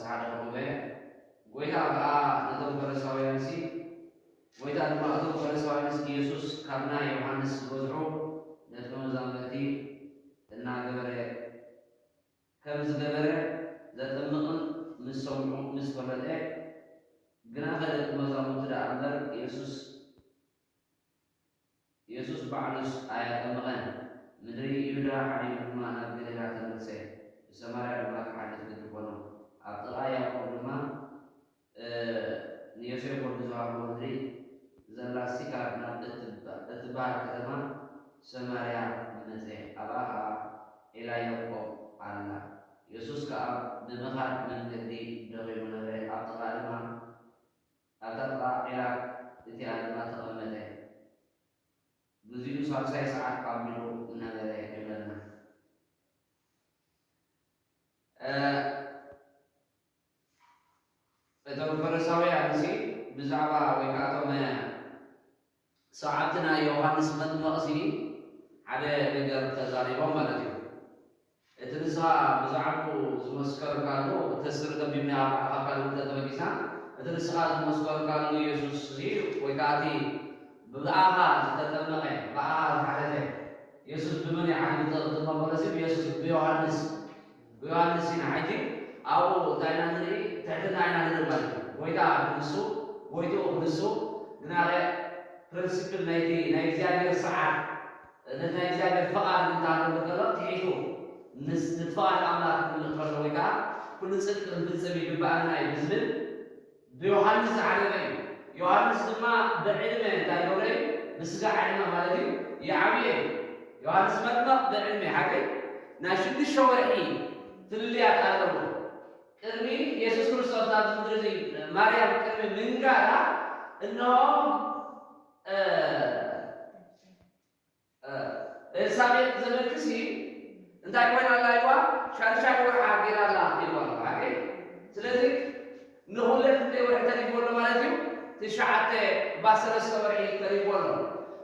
ሓደ ከቕርቦ እየ። ጎይታ ከኣ ነቶም ፈሪሳውያንሲ፣ ጎይታ ድማ እቶም ፈሪሳውያንስ ኢየሱስ ካብ ናይ ዮሃንስ ዝበዝሑ ደቀ መዛሙርቲ እናገበረ ከም ዝገበረ ዘጠምቕን ምስ ሰምዑ ምስ ፈለጠ፣ ግናኸ ደቀ መዛሙርቲ ደኣ እምበር ኢየሱስ ኢየሱስ ባዕሉስ ኣየጠመቐን። ምድሪ ይሁዳ ሓዲጉ ድማ ናብ ገሊላ ተመልሰ። ብሰማርያ ድማ ክሓልፍ ግዲ ኮኖ። ኣብ ጥቓ ያዕቆብ ድማ፣ እ፣ ንዮሴፍ ወዲ ዝሃቦ ምድሪ ዘላ ሲካር ናብ እትባ-፣ እትበሃል ከተማ ሰማርያ መጸ። ኣብኣ ኸኣ ዒላ ያዕቆብ ኣላ። ኢየሱስ ከኣ ብምኻድ መንገዲ ደኺሙ ነበረ። ኣብ ጥቓ ድማ ኣብታ ጥቓ ዒላ እቲኣ ድማ ተቐመጠ። ግዚኡ ሳልሳይ ሰዓት ኣቢሉ ነበረ ይብለና። እ፣ እቶም ፈሪሳውያን እዚ ብዛዕባ ወይ ከዓ እቶም ሰዓብቲ ናይ ዮሃንስ መጥምቕ እዚ ሓደ ነገር ተዛሪቦም ማለት እዩ። እቲ ንስኻ ብዛዕባኡ ዝመስከርካሉ፣ እቲ ስር ተንቢብና ኣብ ኣካል እንተተበጊስና፣ እቲ ንስኻ ዝመስከርካሉ ኢየሱስ እዚ ወይ ከዓ እቲ ብኣኻ ዝተጠመቐ፣ ብኣኻ ዝሓለፈ፣ ኢየሱስ ብመን እዩ ዓሊሉ ተጠመቐ ማለት እዩ? ኢየሱስ ብዮሃንስ፣ ብዮሃንስ ኢና። ሕጂ ኣብኡ እንታይ ኢና ንርኢ? ትሕትና ኢና ንርኢ ማለት እዩ። ጎይታ ክንሱ፣ ጎይትኡ ክንሱ፣ ግናኸ ፕሪንሲፕል ናይቲ ናይ እግዚኣብሔር ሰዓት፣ ነቲ ናይ እግዚኣብሔር ፍቓድ እንተሃለወ ከሎ ትሒቱ፣ ምስ፣ ነቲ ፍቓድ ኣምላኽ ክንምልእ ከሎ ወይ ከዓ ኩሉ ጽድቂ ክንፍጽም ይግብኣና እዩ ብዝብል ብዮሃንስ ዝዓለመ እዩ። ዮሃንስ ድማ ብዕድመ እንታይ ይገብሮ እዩ? ብስጋ ዕድመ ማለት እዩ፣ ይዓብየ እዩ። ዮሃንስ መጥምቕ ብዕድመ ሓቀይ ናይ ሽዱሽተ ወርሒ ፍልልያት ኣለዎ። ቅድሚ የሱስ ክርስቶስ ናብዚ ምድሪ እዚ ማርያም ቅድሚ ምንጋራ፣ እንሆ፣ እ፣ እ፣ ኤልሳቤጥ ዘመድክሲ እንታይ ኮይና ኣላ ኢልዋ? ሻድሻይ ወርሓ ገይራ ኣላ ኢልዋ ኣሎ። ሓቀይ? ስለዚ ንኹለን ክንደይ ወርሒ ተሪፍዎ ኣሎ ማለት እዩ? ትሽዓተ፣ ባሰለስተ ወርሒ ተሪፍዎ ኣሎ።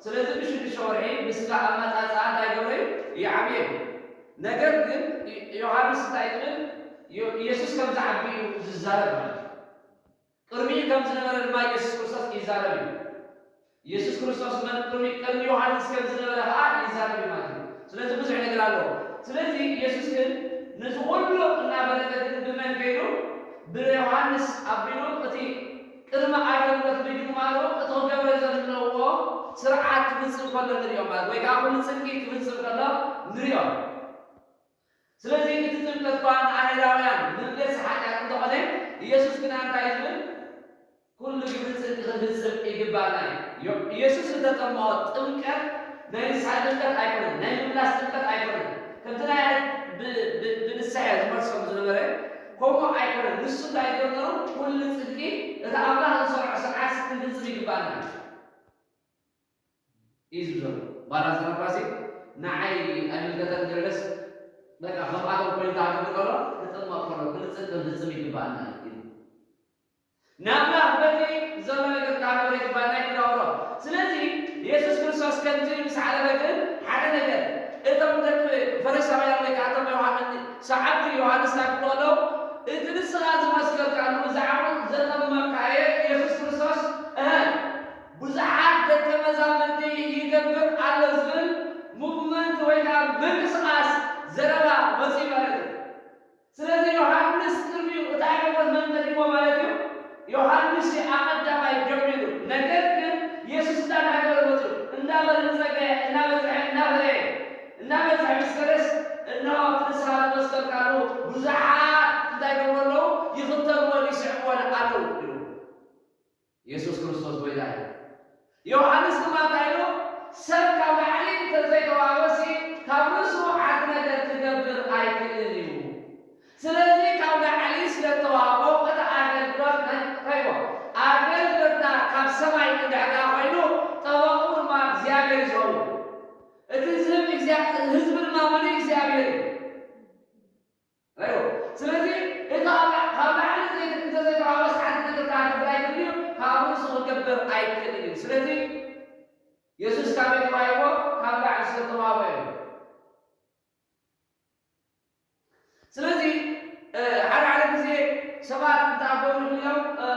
ስለዚ ብሽዱሽተ ወርሒ ብስጋ ኣመጻጽኣ እንታይ ይገብሮ እዩ? ይዓብየ እዩ። ነገር ግን ዮ-፣ ዮሃንስ እንታይ ይብል? ዮ-፣ ኢየሱስ ከም ዝዓቢ እዩ ዝዛረብ ማለት እዩ። ቅድሚኡ ከም ዝነበረ ድማ ኢየሱስ ክርስቶስ ይዛረብ እዩ። ኢየሱስ ክርስቶስ መን ቅድሚ፣ ቅድሚ ዮሃንስ ከም ዝነበረ ኸዓ ይዛረብ እዩ ማለት እዩ። ስለዚ ብዙሕ ነገር ኣለዎ። ስለዚ ኢየሱስ ግን ነዚ ኩሉ እናፈለጠ ግን ብመን ከይዱ? ብዮሃንስ ኣቢሉ እቲ ቅድሚ ኣገልግሎት ምጅማሩ እቲ ክገብሮ ዘለዎ ስርዓት ክፍጽም ከሎ ንሪኦ ማለት፣ ወይ ከዓ ኩሉ ጽድቂ ክፍጽም ከሎ ንሪኦ። ስለዚ እቲ ጥምቀት እኳ ንኣይሁዳውያን መምለሲ ሓጢኣት እንተኾነ፣ ኢየሱስ ግና እንታይ ዝብል? ኩሉ ግብሪ ጽድቂ ክንፍጽም ይግባና እዩ። ዮ-፣ ኢየሱስ ዝተጠመቐ ጥምቀት ናይ ንስሓ ጥምቀት ኣይኮነን፣ ናይ ምምላስ ጥምቀት ኣይኮነን። ከምቲ ናይ ብ-፣ ብ-፣ ብንስሐ ዝመልሶም ዝነበረ ከምኡ ኣይኮነን። ንሱ እንታይ ዝገብር? ኩሉ ጽድቂ እቲ ኣምላኽ ዝሰርዖ ስርዓት ክንፍጽም ይግባና እዩ። እዩ ዝብል ዘሎ። ባላ ዘረባሲ ንዓይ ኣይምልከተን ገለስ በቃ ከምኣቶም ኮይኑ ተሃገሩ ከሎ ክጥመቕ ከሎ ክልጽን ክንፍጽም ይግባኣና እዩ። ንኣምላኽ በቲ ዘሎ ነገር ክሃገሩ ይግባኣና እዩ ዝገብሮ። ስለዚ የሱስ ክርስቶስ ከምዚ ምስ ዓለመ ግን ሓደ ነገር እቶም ደቂ ፈሪሳውያን ወይ ከዓ እቶም ዮሃንስ ሰዓብቲ ዮሃንስ እንታይ ክብሉ ከለዉ እቲ ንስኻ ዝመስከርካሉ ብዛዕባኡ ዘጠመቕካዮ የሱስ ክርስቶስ እህ ብዙሓት ደቀ መዛሙርቲ ይገብር ኣሎ ዝብል ሙቭመንት ወይ ከዓ ምንቅስቓስ ዘረባ መፂኡ ማለት እዩ። ስለዚ ዮሃንስ ቅድሚኡ እቲ ኣገልግሎት መን ቀዲሞ ማለት እዩ? ዮሃንስ እዩ ኣቐዳማይ ጀሚሩ። ነገር ግን የሱስ እንታይ እናገበረ መፂኡ? እናበልፀገ፣ እናበዝሐ፣ እናፈረየ፣ እናበዝሐ ምስ ከደስ እንሆ እቲ ንስኻ ዝመስከርካሉ ብዙሓት እንታይ ይገብሩ ኣለዉ? ይኽተልዎን ይስዕብዎን ኣለዉ ኢሉ። የሱስ ክርስቶስ ጎይታ እዩ። ዮሃንስ ድማ እንታይ ኢሉ? ሰብ ካብ ላዕሊ እንተዘይተዋህበሲ ካብ ርእሱ ሓንቲ ነገር ክገብር ኣይክእልን እዩ። ስለዚ ካብ ላዕሊ ስለ እተዋህቦ እቲ ኣገልግሎት ናይ፣ እንታይ ይብሎ? ኣገልግሎትና ካብ ሰማይ እንድሕር ኮይኑ ጠበቕኡ ድማ እግዚኣብሔር እዩ ዝኸውን። እቲ ዝህብ እግዚኣብሔር፣ ህዝቢ ድማ መን እዩ? እግዚኣብሔር እዩ። ራእዩ። ስለዚ እቲ ኣብ ላ-፣ ካብ ላዕሊ ዘይ-፣ እንተዘይተዋህበስ ሓንቲ ነገር ክገብር ኣይክእልን እዩ፣ ካብ ርእሱ ክገብር ኣይክእልን እዩ። ስለዚ የሱስ ካበይ ተዋሂቦ? ካብ ላዕሊ ስለ ተዋህቦ እዩ። ስለዚ፣ እ፣ ሓደ ሓደ ግዜ ሰባት እንታይ ክገብሩ ኢሎም፣ እ፣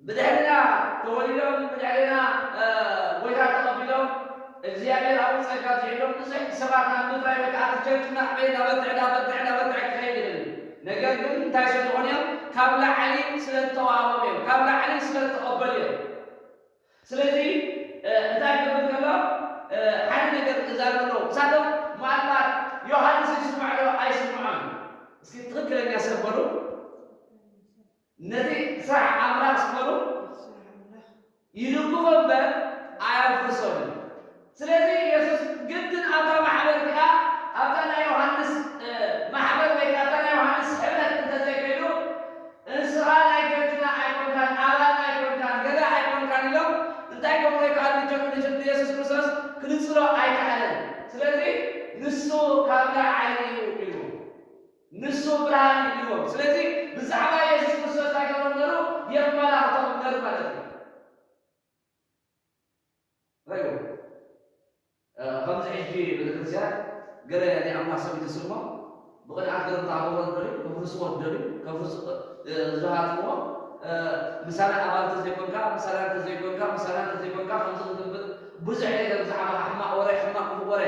ብድሕርና ተወሊዶም፣ ብድሕርና፣ እ፣ ጎይታ ተቐቢሎም፣ እግዚኣብሔር ኣብኡ ጸጋ ዝሕሎም ብዙሕ ሰባት ናብ ምፍራይ ወይ ከዓ እቲ ቸርች እናዕበየ፣ እናበርትዐ፣ እናበርትዐ፣ እናበርትዐ ክኸይድ ይኽእል እዩ። ነገር ግን እንታይ ስለ ዝኾኑ እዮም? ካብ ላዕሊ ስለ ዝተዋህቦም እዮም። ካብ ላዕሊ ስለ ዝተቐበሉ እዮም። ስለዚ፣ እ፣ እንታይ ክብል ከሎ፣ እ፣ ሓደ ነገር ክዛረብ ኣለዎ። ንሳቶም ምናልባት ዮሃንስ ይስምዖ ዶ ኣይስምዖን? እስኪ ትኽክለኛ ሰብ በሉ። ነቲ ስራሕ ኣምላኽ ዝበሉ ይድግፎ እምበር ኣየፍርሶን እዩ። ስለዚ የሱስ ግድን ኣብታ ማሕበር እቲኣ፣ ኣብታ ናይ ዮሃንስ፣ እ፣ ማሕበር ወይ ኣብታ ናይ ዮሃንስ ሕብረት እንተዘይከይዱ፣ "ንስኻ ናይ ቸርችና ኣይኮንካን፣ ኣባልና ኣይኮንካን፣ ገለ ኣይኮንካን" ኢሎም እንታይ ክብሉ ይከኣሉ? ንቸ-፣ ንቸ-፣ ንየሱስ ክርስቶስ ክንጽሎ ኣይከኣለን። ስለዚ ንሱ ካብ ላዕሊ እዩ ኢሉ። ንሱ ብርሃን እዩ ኢልዎም። ስለዚ ብዛዕባ የሱስ ክርስቶስ እንታይ ገሮም ነሩ? የመላኽቶም ነሩ ማለት እዩ። ርእዩ። እ፣ ከምዚ ሕጂ ቤተክርስትያን ገለ ናይ ኣምላኽ ሰብ ይትስሞ፣ ብቕንዓት ገሮም ክኣኽብሮ ዝደልዩ፣ ከፍርስዎ ዝደልዩ፣ ከፍርስ-፣ እ፣ ዝሃጥዎ፣ እ፣ ምሳና ኣባል እንተዘይኮንካ፣ ምሳና እንተዘይኮንካ፣ ምሳና እንተዘይኮንካ፣ ከምዚ ክንገብር ብዙሕ ነገር ብዛዕባ ሕማቕ ወረ፣ ሕማቕ ክፉእ ወረ፣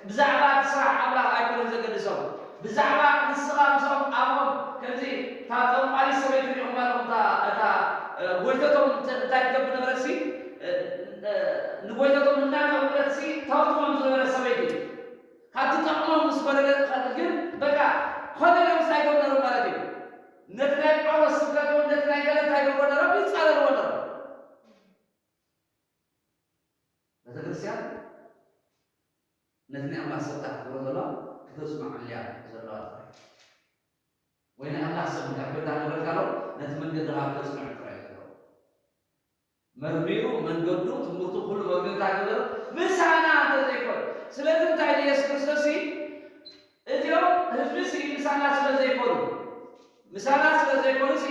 ብዛዕባ እቲ ስራሕ ኣምላኽ ኣይኮነን ዘገድሶም። ብዛዕባ ንስኻ ምስኦም ኣብኦም ከምዚ እታ ጠንቋሊት ሰበይቲ ሪኦም ኣለኹም፣ እታ፣ እታ፣ እ፣ ጎይተቶም እንተ-፣ እንታይ ትገብር ነበረትሲ፣ እ፣ እ፣ ንጎይተቶም እናጠንቆለትሲ ተውትሞም ዝነበረት ሰበይቲ። ካብ ትጠቕሞም ምስ ጎደለ ግን በቃ ኮነ ኢሎም እንታይ ይገብሩ ነሮም ማለት እዩ። ነቲ ናይ ጳውሎስ ስብከት እውን ነቲ ናይ ገለ እንታይ ይገብርዎ ነሮም? ይጻረርዎ ነሮም። ቤተክርስትያን ነቲ ናይ ኣምላኽ ሰብ እታ ክትገብሮ ዘለዋ ክተጽንዖ እያ ዘለዋ ጥራይ። ወይ ናይ ኣምላኽ ሰብ እንታይ ክበዳ ንብረትካ ኣሎ፣ ነቲ መንገድኻ ክተጽንዖ ጥራይ እዩ ዘለዎ። መርሚሩ መንገዱ፣ ትምህርቱ፣ ኩሉ መርሚሩ እንታይ ክገብር? ምሳና እንተዘይኮነ። ስለዚ እንታይ ኢሉ የሱስ ክርስቶስ ሲ፣ እዚኦም ህዝቢ ሲ ምሳና ስለ ዘይኮኑ፣ ምሳና ስለ ዘይኮኑ ሲ፣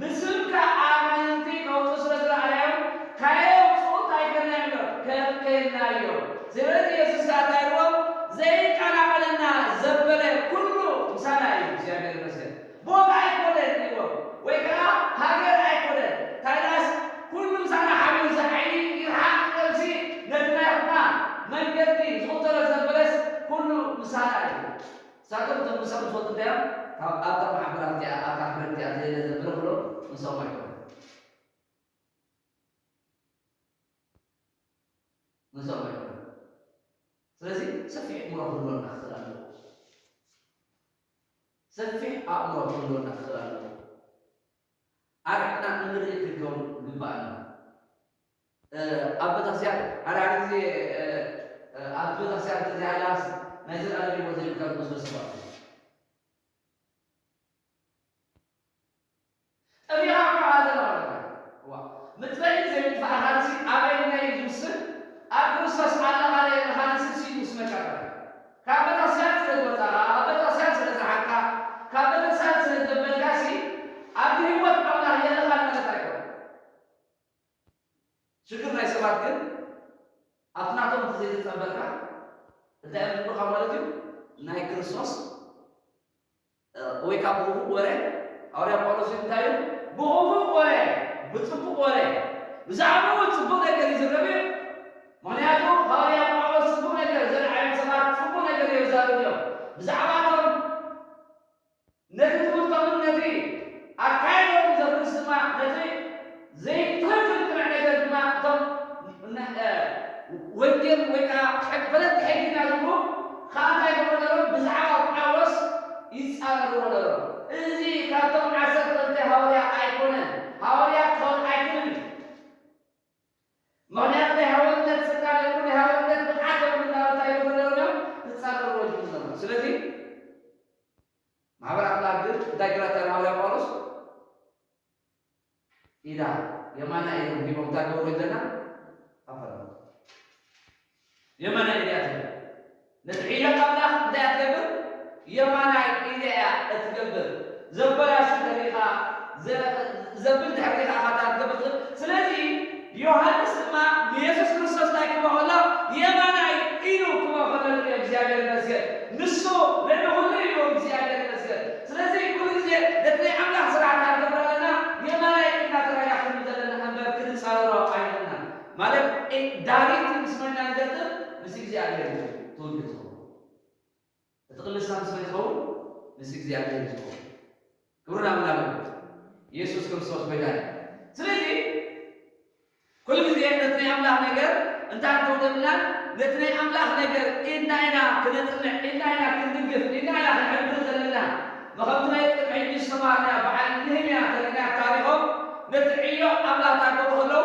ብስምካ ኣመንቲ ከውፅኡ ስለ ዝረኣናዮም፣ ካየውፅኡ እንታይ ገርና እዮም? ከልከልናዮም። ስለዚ የሱስ ከኣ እንታይ ኢልዎም? ዘይቀላቐለና ዘበለ ኩሉ ምሳና እዩ። እግዚኣብሔር ይመስገን። ቦታ ኣይኮነን ኢልዎም፣ ወይ ከዓ ሃገር ኣይኮነን። ታዲያስ ኩሉ ምሳና ሓቢሩ፣ እዚ ዓይኒ ይርሓቕ፣ ነብሲ ነቲ ናይኹምና መንገዲ ዝኽተሎ ዘበለስ ኩሉ ምሳና እዩ። ንሳቶም እቶም ንሶም ዝፈልጡ እንታይ እዮም? ካብ ኣብታ ማሕበራት እቲኣ፣ ኣብታ ሕብረት እቲኣ ዘየለ ዘበለ ኩሎ ንሶም ኣይኮኑን። ንሶም ኣይኮኑን። ስለዚ ሰፊሕ ኣእምሮ ክህልወና ክኽእል ኣለዎ። ሰፊሕ ኣእምሮ ክህልወና ክኽእል ኣለዎ። ኣርሒቕና እንርኢ ክንከውን ይግባኣና። እ፣ ኣብ ቤተክርስትያን ሓደ ሓደ ግዜ፣ እ፣ እ፣ ኣብ ቤተክርስትያን እንተዘይሃለኻስ ናይ ዘላለም ህይወት ዘይብልካ ዝመስሎ ሰባት። ጠፊእኻ እኮ ኢኻ ዘለኻ በቃ። እዋ፣ ምጥፋእን ዘይምጥፋእኻንሲ ኣበየናይ እዩ ዝውስን? ኣብ ክርስቶስ ኣለኻ ዶ የለኻንሲ እዩ ዝውስነካ ጥራይ። ካብ ቤተክርስትያን ስለ ዝወጻኻ፣ ካብ ቤተክርስትያን ስለ ዝረሓቕካ፣ ካብ ቤተክርስትያን ስለ ዘበልካሲ ኣብቲ ህይወት ኣምላኽ የለኻን ማለት ኣይኮነን። ሽግር ናይ ሰባት ግን ኣብቲ ናቶም እንተዘይተጸበልካ እንታይ እዮም ዝብሉኻ ማለት እዩ? ናይ ክርስቶስ፣ እ፣ ወይ ካብ ብኽፉእ ወረ፣ ሃዋርያ ጳውሎስ እንታይ እዩ? ብኽፉእ ወረ፣ ብጽቡቕ ወረ፣ ብዛዕባኡ ጽቡቕ ነገር ይዝረብ እዩ። ምኽንያቱ ሃዋርያ ጳውሎስ ጽቡቕ ነገር፣ እዞም ዓይነት ሰባት ጽቡቕ ነገር እዮም ዝዛረቡ እዮም። ብዛዕባቶም ነቲ ትምህርቶምን ነቲ ኣካይዶም ዘፍርስ ድማ፣ ነቲ ዘይትኽክል ቅኑዕ ነገር ድማ እቶም ነ-፣ እ፣ ወንጌል ወይ ከዓ ሕግ-፣ ፈለጥቲ ሕጊ ኢና ዝብሉ ከዓ እንታይ ይገብሩ ነሮም? ብዛዕባ ጳውሎስ ይጻረርዎ ነሮም። እዚ ካብቶም ዓሰርተ ክልተ ሃዋርያ ኣይኮነን። ሃዋርያ ክኸውን ኣይክእልን እዩ። ምኽንያቱ ናይ ሃዋርነት ስልጣን የብሉን፣ ናይ ሃዋርነት ብቕዓት የብሉን እናበሉ እንታይ ይገብሩ ነሮም እዮም? ክጻረርዎ ይጅምሩ ነሮም። ስለዚ ማሕበር ኣምላኽ ግን እንታይ ገይራታ ሃዋርያ ጳውሎስ? ኢዳ፣ የማናይ ኢዶም ሂቦም እንታይ ገብሩ ኣለና? ኣፈረሙ። የማናይ ኢዳ ትብል። ነቲ ሒደት ኣምላኽ እንታይ እያ ትገብር? የማናይ ኢዳ እያ እትገብር። ዘበላሹ ድሕሪኻ፣ ዘ-፣ ዘብል ድሕሪኻ ኢኻ እታ ትገብር ትብል። ስለዚ ዮሃንስ ድማ ንየሱስ ክርስቶስ እንታይ ክብሎ ከሎ? የማናይ ኢዱ ክብሎ ከሎ ንሪኦ። እግዚኣብሔር ይመስገን። ንሱ ልዕሊ ኩሉ እዩ። እግዚኣብሔር ይመስገን። ስለዚ ኩሉ ግዜ ነቲ ናይ ኣምላኽ ስራሕቲ ክንገብር ኣለና፣ የማናይ ኢድና ተረጋጊዕና ዘለና እምበር ክንጻረሮ ኣይብልና። ማለት፣ እ፣ ዳይሬክት ምስ መን ኢና ንገጥም? ምስ እግዚኣብሔር እዩ ትውልዲ ዝኸውን። እቲ ቅልስና ምስ መን ዝኸውን? ምስ እግዚኣብሔር እዩ ዝኸውን። ክብሪ ንኣምላኽ ይኹን። ኢየሱስ ክርስቶስ ጐይታ እዩ። ስለዚ ኩሉ ግዜ ነቲ ናይ ኣምላኽ ነገር እንታይ እንተውደልና፣ ነቲ ናይ ኣምላኽ ነገር ኢድና ኢና ክነጽንዕ፣ ኢድና ኢና ክንድግፍ፣ ኢድና ኢና ክንሕብር ዘለና። ብኸምቲ ናይ ቅድሚ ሕጂ ዝተማሃርናዮ በዓል ነህምያ ተሪእናዮ ታሪኾም፣ ነቲ ዕዮ ኣብ ላታ ገቡ ከለዉ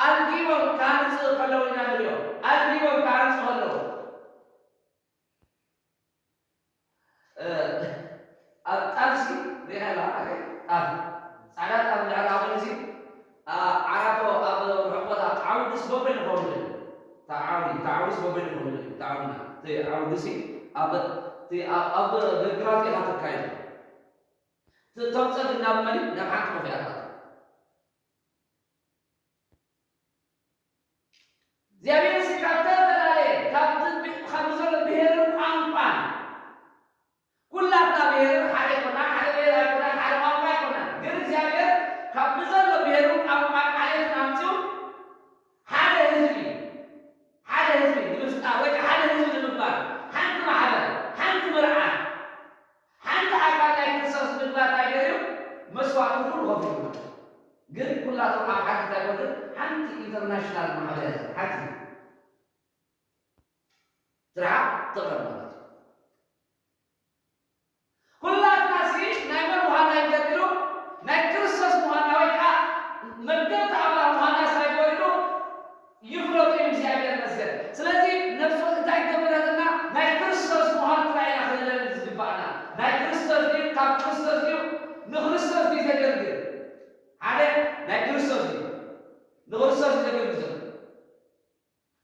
ኣድጊቦም ክሃንጹ ከለዉ ኢና ንሪኦ። ኣድጊቦም ክሃንጹ ከለዉ። እ፣ ኣብ ጣፍሲ ሪኢኻ ኢኻ፣ ኣገ-፣ ጣፍ፣ ጻዕዳ ጣፍ እንድሕር ደኣ ኮይኑሲ፣ ኣ፣ ዓራቶ ኣብ ርሑቕ ቦታ ዓውድስ በበይኑ ክኸውን ይኽእል እዩ። እታ ዓውዲ፣ እታ ዓውድስ በበይኑ ክኸውን ይኽእል እዩ። እታ ዓውድና፣ እቲ ዓውድሲ ኣብ፣ እቲ ኣብ፣ ኣብ ገግራት ኢኻ ተካይዶ። እቲ ተምጸግ ናብ መን? ናብ ሓንቲ ኮፍ እያ ትኣቱ። እግዚኣብሔር ሲ ካብ ዝተፈላለየ፣ ካብ ዝብ-፣ ካብ ዘሎ ብሄርን ቋንቋን፣ ኩላትና ብሄርን ሓደ ኣይኮናን፣ ሓደ ብሄር ኣይኮናን፣ ሓደ ቋንቋ ኣይኮናን። ግን እግዚኣብሔር ካብ ዘሎ ብሄርን ቋንቋን ዓሌትን ኣምፅኡ ሓደ ህዝቢ፣ ሓደ ህዝቢ ንምፍጣር ወይ ከዓ ሓደ ህዝቢ ንምግባር፣ ሓንቲ ማሕበር፣ ሓንቲ መርዓ፣ ሓንቲ ኣካል ናይ ክርስቶስ ምግባር እንታይ ገይሩ? መስዋእቲ ኩሉ ከፊሉ ማለት እዩ። ግን ኩላቶም ኣብ ሓንቲ እንታይ ይኮኑ? ሓንቲ ኢንተርናሽናል ማሕበር እያ፣ ሓንቲ ስራሕ ትቕረብ ማለት እዩ። ኩላትና ሲ ናይ መን ምዃንና ይፈለጥ ኢሉ? ናይ ክርስቶስ ምዃንና ወይ ከዓ መገንቲ ኣምላኽ ምዃንና ስለ ይኮን ኢሉ ይፍለጡ እዮም፣ እግዚኣብሔር ይመስገን። ስለዚ ነፍሲ እንታይ ክገብር ኣለና? ናይ ክርስቶስ ምዃን ጥራይ ኢና ክነለሊ ዝግባኣና። ናይ ክርስቶስ ድዩ? ካብ ክርስቶስ ድዩ? ንክርስቶስ ድዩ ዘገልግል? ሓደ ናይ ክርስቶስ እዩ። ንክርስቶስ እዩ ዘገልግል ዘሎ።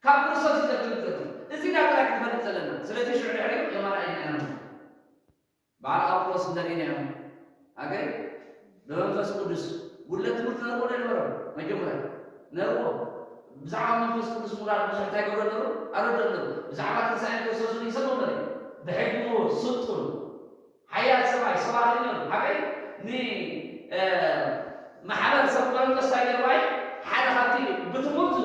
ካብ ክርስቶስ እዩ ዘገልግል ዘሎ። እዚ ኢና ጥራይ ክንፈልጥ ዘለና። ስለዚ ሽዑ ድሕሪኡ የማናይ ኢና ኢና። በዓል ኣጵሎስ እንተሪእናዮም፣ ኣገይ ብመንፈስ ቅዱስ ጉድለት ትምህርቲ ነርዎ ዶ ኣይነበሮም? መጀመርያ ነርዎ። ብዛዕባ መንፈስ ቅዱስ ምውራድ ብዙሕ እንታይ ገብሮ ነሩ? ኣረዶ ነሩ። ብዛዕባ ትንሳኤ ክርስቶስ እውን ይሰብኹ ነሩ። ብሕጊ ምሁር፣ ስልጡን፣ ሓያል ሰብኣይ፣ ሰባኺ ነሩ። ኣገይ ን-፣ እ፣ ማሕበር ሰብ ቆሮንቶስ እንታይ ገይርዋ እዩ? ሓደ ካብቲ ብትምህርቱ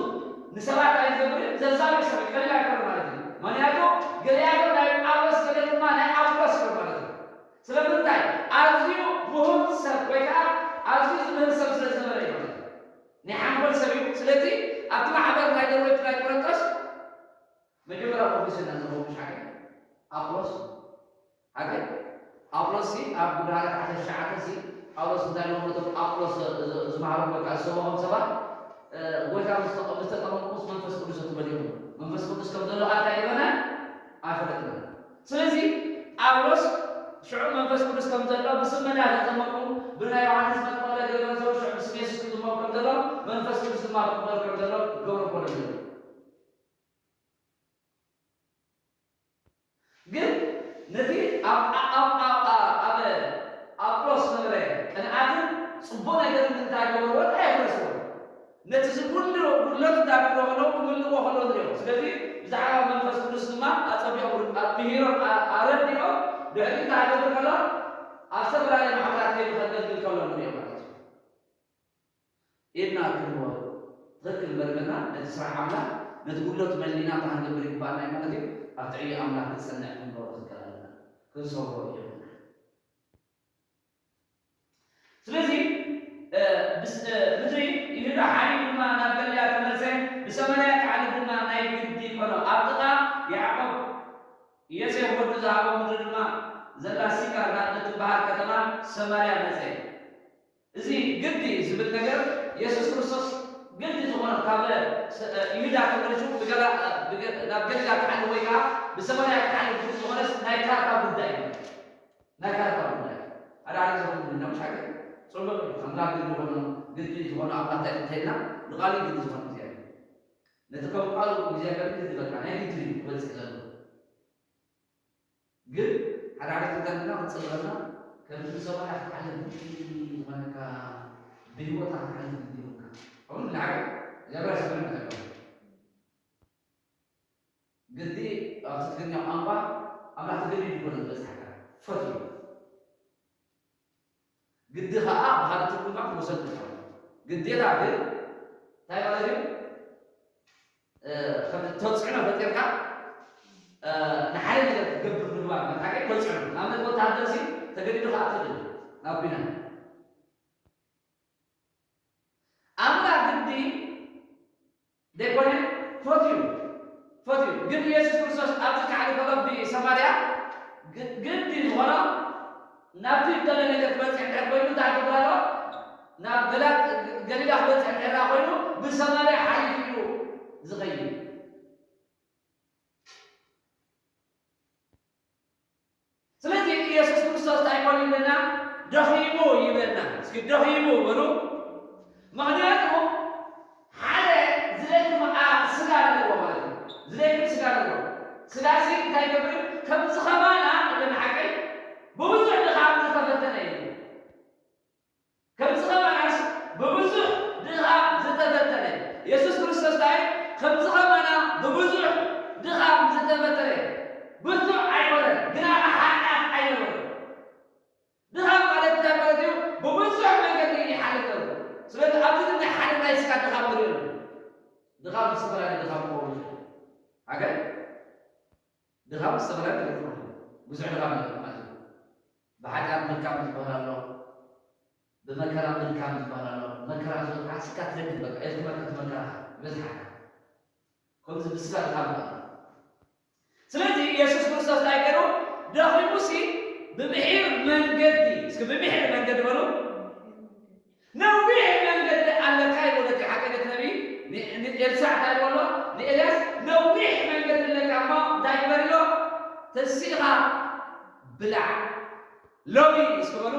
ንሰባት እንታይ ዝገብር እዩ? ዘዛርብ ሰብ እዩ። ቀሊል ኣይኮነ ማለት እዩ። ምኽንያቱ ገሊኣቶም ናይ ጳውሎስ፣ ገለ ድማ ናይ ኣጵሎስ እዮም ማለት እዩ። ስለምንታይ? ኣዝዩ ምሁር ሰብ ወይ ከዓ ኣዝዩ ዝምህር ሰብ ስለ ዝነበረ እዩ ማለት እዩ። ናይ ሓንጎል ሰብ እዩ። ስለዚ ኣብቲ ማሕበር እንታይ ገይርዎ እቲ ናይ ቆሮንቶስ? መጀመርያ ፕሮፌሰር ናዘቦ ምሽ ሓቂ ኣፕሎስ ሓቂ ኣፕሎስ ሲ ኣብ ጉዳሃራት ዓሰርተ ትሽዓተ ሲ ጳውሎስ እንታይ ኢልዎም ነቶም ኣፕሎስ ዝ-፣ ዝመሃሮም ወይ ከዓ ዝሰበኾም ሰባት፣ እ፣ ጎይታ ምስ ተጠ-፣ ምስ ተጠመቁ ምስ መንፈስ ቅዱስ እትመሊኦም መንፈስ ቅዱስ ከም ዘሎ እንታይ ይብለና? ኣይፈለጥን። ስለዚ ጳውሎስ ሽዑ መንፈስ ቅዱስ ከም ዘሎ ብስም መን ተጠመቁ? ብናይ ዮሃንስ መጥምቀ ገለ ገለ ሽዑ ብስም የሱስ ክጥመቁ ከም ዘሎ መንፈስ ቅዱስ ድማ ክጥመቁ ከም ዘሎ ገብረ ኮነ። ግን ነቲ ኣብ፣ ኣብ፣ ኣብ፣ ኣብ፣ ኣብ ኣጵሎስ ዝነበረ ቅንኣትን ጽቡቕ ነገርን እንታይ ገበርዎ? ኣየፍረስዎ። ነቲ ዝጉድሎ ጉድለት እንዳገበሮ ከለዉ ክምልእዎ ከለዉ ንሪኦ። ስለዚ ብዛዕባ መንፈስ ቅዱስ ድማ ኣጸቢቖም ኣብ ምሂሮም ኣ-፣ ኣረዲኦም ድሕሪ እንታይ ክገብር ከሎ ኣብ ዝተፈላለየ ማሕበራት ከይዱ ከገልግል ከሎ ንሪኦ ማለት እዩ። ኢድና ክንህቦ ትኽክል መርምርና ነቲ ስራሕ ኣምላኽ ነቲ ጉድለቱ መሊእና እንታይ ክንገብር ይግባኣና እዩ ማለት እዩ? ኣብቲ ዕዮ ኣምላኽ ክንጸንዕ ክንገብሮ ክንክእል ኣለና። ክንሰብሮ የብልና። ስለዚ፣ እ፣ ብስ-፣ እ፣ ምድሪ ይሁዳ ሓሊፉ ድማ ናብ ገሊላ ተመልሰ፣ ብሰማርያ ክሓልፍ ድማ ናይ ግዲ ኮኖ። ኣብ ጥቓ ያዕቆብ ዮሴፍ ወዱ ዝሃቦ ምድሪ ድማ ዘላ ሲካር ናብ እትበሃል ከተማ ሰማርያ መጸ። እዚ ግዲ ዝብል ነገር የሱስ ክርስቶስ ግዲ ዝኾነ ካብ ስ-፣ ይሁዳ ተመሊሱ ብገላ-፣ ብገ-፣ ናብ ገሊላ ክሓልፍ ወይ ከዓ ብሰማርያ ክሓልፍ ግዲ ዝኾነስ ናይ ካርታ ጉዳይ እዩ። ናይ ካርታ ጉዳይ። ሓደ ሓደ ዝኾነ ግዲ፣ ምሻ ግን ጽቡቕ እዩ። ኣምላኽ ግዲ ዝኾነ፣ ግዲ ዝኾነ ኣምላኽ እንታይ እንተኢልና፣ ንቓሉ ግዲ ዝኾነ እግዚኣብሔር። ነቲ ከም ቃሉ እግዚኣብሔር ግዲ በቃ፣ ናይ ግዲ እዩ ክበጽሕ ዘለዎ። ግን ሓደ ሓደ ክንተንና ክንጽበና፣ ከምቲ ሰማይ ክትሓልፍ ግዲ ዝኾነካ፣ ብህይወት ክትሓልፍ ግዲ ይኾንካ። ከምኡ ንዓይ እግዚኣብሔር ሰማይ መጠቀም። ግዲ ኣብ ትግርኛ ቋንቋ ኣምላኽ ትግዲ ይኮነ ዝበጽሓካ፣ ፈትዩ። ግዲ ኸዓ ብኻልእ ትርጉማ ክንወስዶ ንኽእል። ግዴታ ግን እንታይ ማለት እዩ? እ፣ ከም ተጽዕኖ ፈጢርካ፣ እ፣ ንሓደ ነገር ክትገብር ምግባር ማለት ሓቂ ተጽዕኖ። ንኣብነት ወታሃደር ሲ ተገዲዱ ክኣቱ ይኽእል እዩ ናብ ኲናት። ኣምላኽ ግዲ ዘይኮነ ፈትዩ፣ ፈትዩ። ግን ኢየሱስ ክርስቶስ ኣብዚ ክሓልፍ ከሎ ብሰማርያ ግ-፣ ግዲ ዝኾኖ ናብቲ ዝደለ ነገር ክበጽሕ እንድሕር ኮይኑ እንታይ ክገብር ኣለዎ? ናብ ገላ-፣ ገሊላ ክበጽሕ እንድሕር ኮይኑ ብሰማርያ ሓሊፉ እዩ ዝኸይድ። ስለዚ ኢየሱስ ክርስቶስ እንታይ ኮይኑ ይብለና? ደኺሙ ይብለና። እስኪ ደኺሙ በሉ። ምኽንያቱ ሓደ ዝደክም ኣ-፣ ስጋ ኣለዎ ማለት እዩ። ዝደክም ስጋ ኣለዎ። ስጋ ሲ እንታይ ይገብር? ከምዚ ኸማና ኢለ ንሓቀይ ብብዙሕ ድኻም ዝተፈተነ እዩ። ከምዚ ኸማናስ ብብዙሕ ድኻም ዝተፈተነ። የሱስ ክርስቶስ እንታይ? ከምዚ ኸማና ብብዙሕ ድኻም ዝተፈተነ። ብርቱዕ ኣይኮነን፣ ግና ሓጢኣት ኣይነበሮን። ድኻም ማለት እንታይ ማለት እዩ? ብብዙሕ መንገዲ ይሓልፍ ነይሩ። ስለዚ ኣብዚ ግን ናይ ሓደ ናይ ስጋ ድኻም ንሪኦ ኣለና። ድኻም ዝተፈላለዩ ድኻም ክኸውን ይኽእል። ሓገር? ድኻም ዝተፈላለዩ ነገር ክኾኑ። ብዙሕ ድኻም ኣሎ ማለት እዩ። ብሓጢኣት ምድካም ዝበሃል ኣሎ፣ ብመከራ ምድካም ዝበሃል ኣሎ። መከራ ዝበሃል ስካ ትደክም በቃ፣ የድክመካ እቲ መከራ ይበዝሓካ። ከምዚ ብስጋ ድኻም ኣሎ። ስለዚ የሱስ ክርስቶስ እንታይ ገይሩ? ደኺሙሲ ብምሒር መንገዲ፣ እስኪ ብምሒር መንገዲ በሉ። ነዊሕ መንገዲ ኣለካ ይብሎ እቲ ሓቀኛ ነቢ ን-፣ ንኤልሳዕ እንታይ ይብሎ? ንኤልያስ ነዊሕ መንገዲ ኣለካ እሞ እንታይ ግበር ኢሎ? ተሲኻ ብላዕ። ሎሚ እስኪ በሉ፣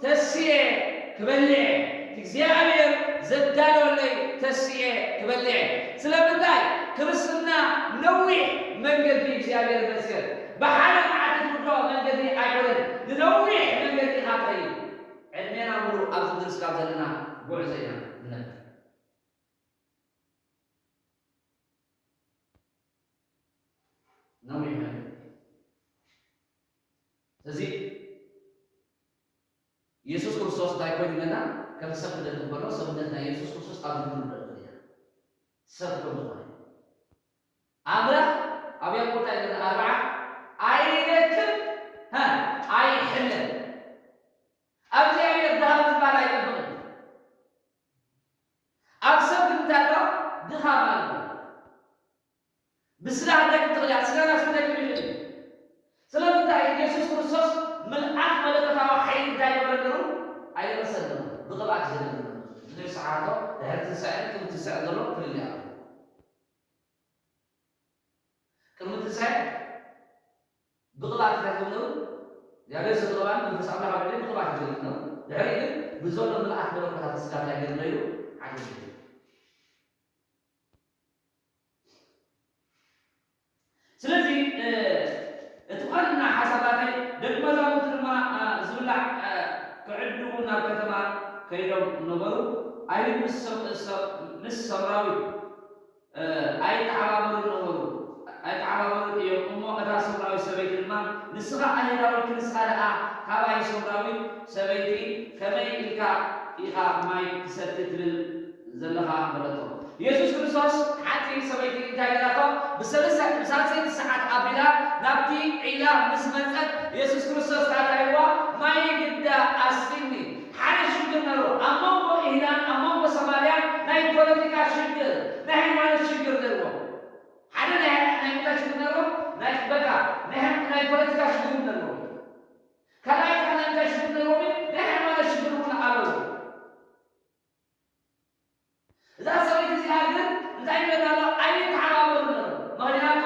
ተስየ ክበልዕ፣ እግዚኣብሔር ዘዳለወለይ ተስየ ክበልዕ። ስለምንታይ? ክርስትና ነዊሕ መንገዲ እግዚኣብሔር ይመስገን። ብሓደ መዓልቲ ትውድኦ መንገዲ ኣይኮነን። ንነዊሕ መንገዲ ኢኻ ትኸይድ። ዕድሜና ሙሉእ ኣብዚ ምድሪ ስጋብ ዘለና ጉዕዞ ኢና ንነብር። ነዊሕ መንገዲ። ስለዚ የሱስ ክርስቶስ እንታይ ኮይኑ ኢለና? ከም ሰብ ክደክም ከሎ ሰብነት ናይ የሱስ ክርስቶስ ኣብ ልብና ክደክም እያ። ሰብ ከም ዝኾነ። ኣምላኽ ኣብ ያዕቆብ እንታይ ይብለና? ኣርብዓ ኣይደክም፣ ሃ፣ ኣይሕለን። ኣብ እግዚኣብሔር ድኻም ዝበሃል ኣይጠብቕን። ኣብ ሰብ ግን እንታይ ኣሎ? ድኻም ኣሎ። ብስጋ ክንደክም ትኽእል እያ። ስጋና ክንደክም ይኽእል እዩ። ስለምንታይ? ኢየሱስ ክርስቶስ ምልኣት መለኮታዊ ሓይሊ እንታይ ይገብረና ነይሩ? ኣይለበሰን ነይሩ። ብቕብኣት ይዘለና ነይሩ። ንኽንስሓቶ ድሕሪ ትንሳኤ፣ ቅድሚ ትንሳኤ ዘሎ ፍልልይ ኣሎ። ቅድሚ ትንሳኤ ብቕብኣት እንታይ ዝብል ነይሩ? እግዚኣብሔር ስለ ዝቐብኣኒ መንፈስ ኣምላኽ ኣብ ልዕለይ ብቕብኣት ይዘለና ነይሩ። ድሕሪ ግን ብዘሎ ምልኣት መለኮታት ስጋ እንታይ ገይሩ ነይሩ? ሓይሊ ነይሩ። ስለዚ፣ እ፣ እቲ ዋና ሓሳብ ናተይ፣ ደቂ መዛሙርቲ ድማ፣ እ፣ ዝብላዕ፣ እ፣ ክዕድጉ ናብ ከተማ ከይዶም ነበሩ። ኣይሁድ ምስ ሰም-፣ ሰ-፣ ምስ ሰምራዊት፣ እ፣ ኣይተሓባበሩን ነበሩ። ኣይተሓባበሩን እዮም። እሞ እታ ሰምራዊት ሰበይቲ ድማ፣ ንስኻ ኣይሁዳዊ ክንስኻ ደኣ ካባይ ሰምራዊት ሰበይቲ ከመይ ኢልካ ኢኻ ማይ ትሰቲ ትብል ዘለኻ በለቶ። የሱስ ክርስቶስ ሓንቲ ሰበይቲ እንታይ ኢላቶ? ብሰለስተ፣ ብሳልሰይቲ ሰዓት ኣቢላ ናብቲ ዒላ ምስ መጸት የሱስ ክርስቶስ እንታይ ኢልዋ? ማይ ግዳ ኣስቲኒ። ሓደ ሽግር ነይሩ። ኣብ መንጎ ኢህዳን ኣብ መንጎ ሰማርያን ናይ ፖለቲካ ሽግር፣ ናይ ሃይማኖት ሽግር ነይርዎ። ሓደ ናይ፣ ናይ ምንታይ ሽግር ነይርዎ? ናይ በቃ፣ ናይ ሃይ-፣ ናይ ፖለቲካ ሽግር ነይርዎ። ካልኣይ ከዓ ናይ ምንታይ ሽግር ነይርዎ? ናይ ሃይማኖት ሽግር እውን ኣለዎ። እዛ ሰበይቲ እዚኣ ግን እንታይ ይብለና ኣሎ? ኣይተሓባበሩን ኣሎ። ምኽንያቱ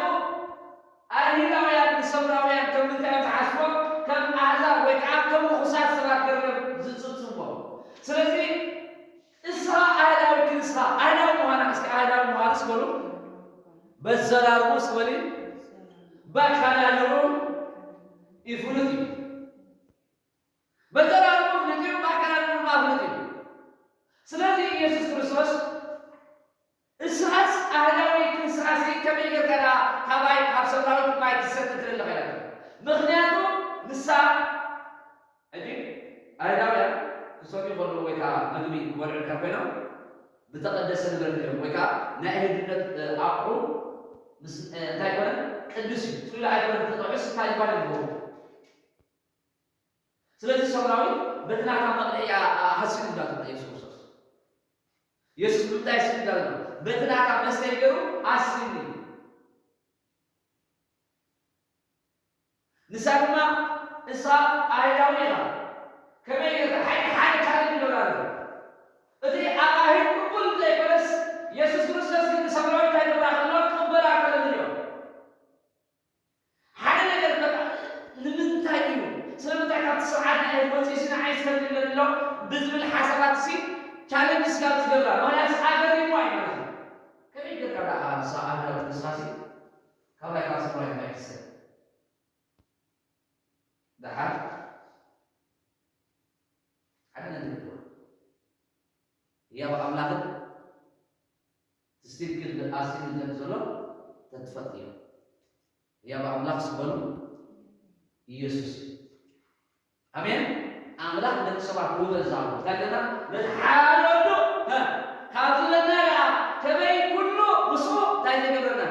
ኣይሁዳውያን ንሰምራውያን ከም ምንታይ እዮም ዝሓስቦም? ከም ኣህዛብ ወይ ከዓ ከም ርኹሳት ሰባት ገይሮም እዮም ዝጽብጽብዎም። ስለዚ እስኻ ኣህዳዊ ክንስኻ፣ ኣህዳዊ ምዃና፣ እስኪ ኣህዳዊ ምዃንስ በሉ፣ በዘራርቡ እስኪ በሉ፣ ባካላልሩ ይፍሉጥ እዩ። በዘራርቡ ፍሉጥ እዩ፣ ባካላልሩ ድማ ፍሉጥ እዩ። ስለዚ ኢየሱስ ክርስቶስ እስኻስ ኣህዳዊ ክንስኻሲ ከመይ ጌርካ ደኣ ካባይ ካብ ሰምራዊት ማይ ትሰቲ ትብል ኣለኻ ኢላቶ። ምኽንያቱ ንሳ፣ ሕጂ ኣይሁዳውያን ሰሚ ከለዉ ወይ ከዓ ምግቢ ክበልዑ እንድሕር ኮይኖም ብተቐደሰ ንብረት እዮም ወይ ከዓ ናይ ኣህድነት ኣቑሑ ምስ እንታይ ኮነ ቅዱስ እዩ። ጥሉል ኣይኮነ ተጠዑስ እንታይ ይባል ይግበሩ። ስለዚ ሰሙናዊ በቲ ናታ መቕልዒ ሃሲሉ እንዳተብለ የሱስ ክርስቶስ የሱስ ብምንታይ ስም እንዳለ በቲ ናታ መስተ ይገሩ ኣስኒ ንሳ ድማ እሳ ኣይዳዊ ኢኻ ከመይ ጌርካ ሓይሊ ሓደ ካልእ ይገብር ኣሎ። እቲ ኣቃሂር ቅቡል ዘይኮነስ የሱስ ክርስቶስ ግን ንሰምራዊ እንታይ ገብራ ከሎ ቅበላ ከለኒ እዮም። ሓደ ነገር በቃ ንምንታይ እዩ ስለምንታይ ካብቲ ስርዓት ናይ ወፂ ሲ ንዓይ ዝፈልግለን ኣሎ ብዝብል ሓሳባት ሲ ቻለንጅ ስጋብ ዝገብራ ምክንያት ኣገሪምዋ እዩ ማለት እዩ። ከመይ ጌርካ ደኣ ንሳ ኣዳዊት ንስኻ ሲ ካባይ ካብ ሰማይ ማይ ትሰ ደሓር ሓደ ነገር ይዋ ህያው ኣምላኽን ትስቲት ግን ኣስቲን ዘን ዘሎ ተትፈጥ እዮም። ህያው ኣምላኽ ዝበሉ ኢየሱስ እዩ። ኣሜን። ኣምላኽ ንደቂ ሰባት ውበት ዝሃቦ እንታይ ኣለና? ነቲ ሓደ ወዱ እ፣ ካብ ዝለና ደኣ ከመይ ኩሉ ምስኡ እንታይ ዘይገብረና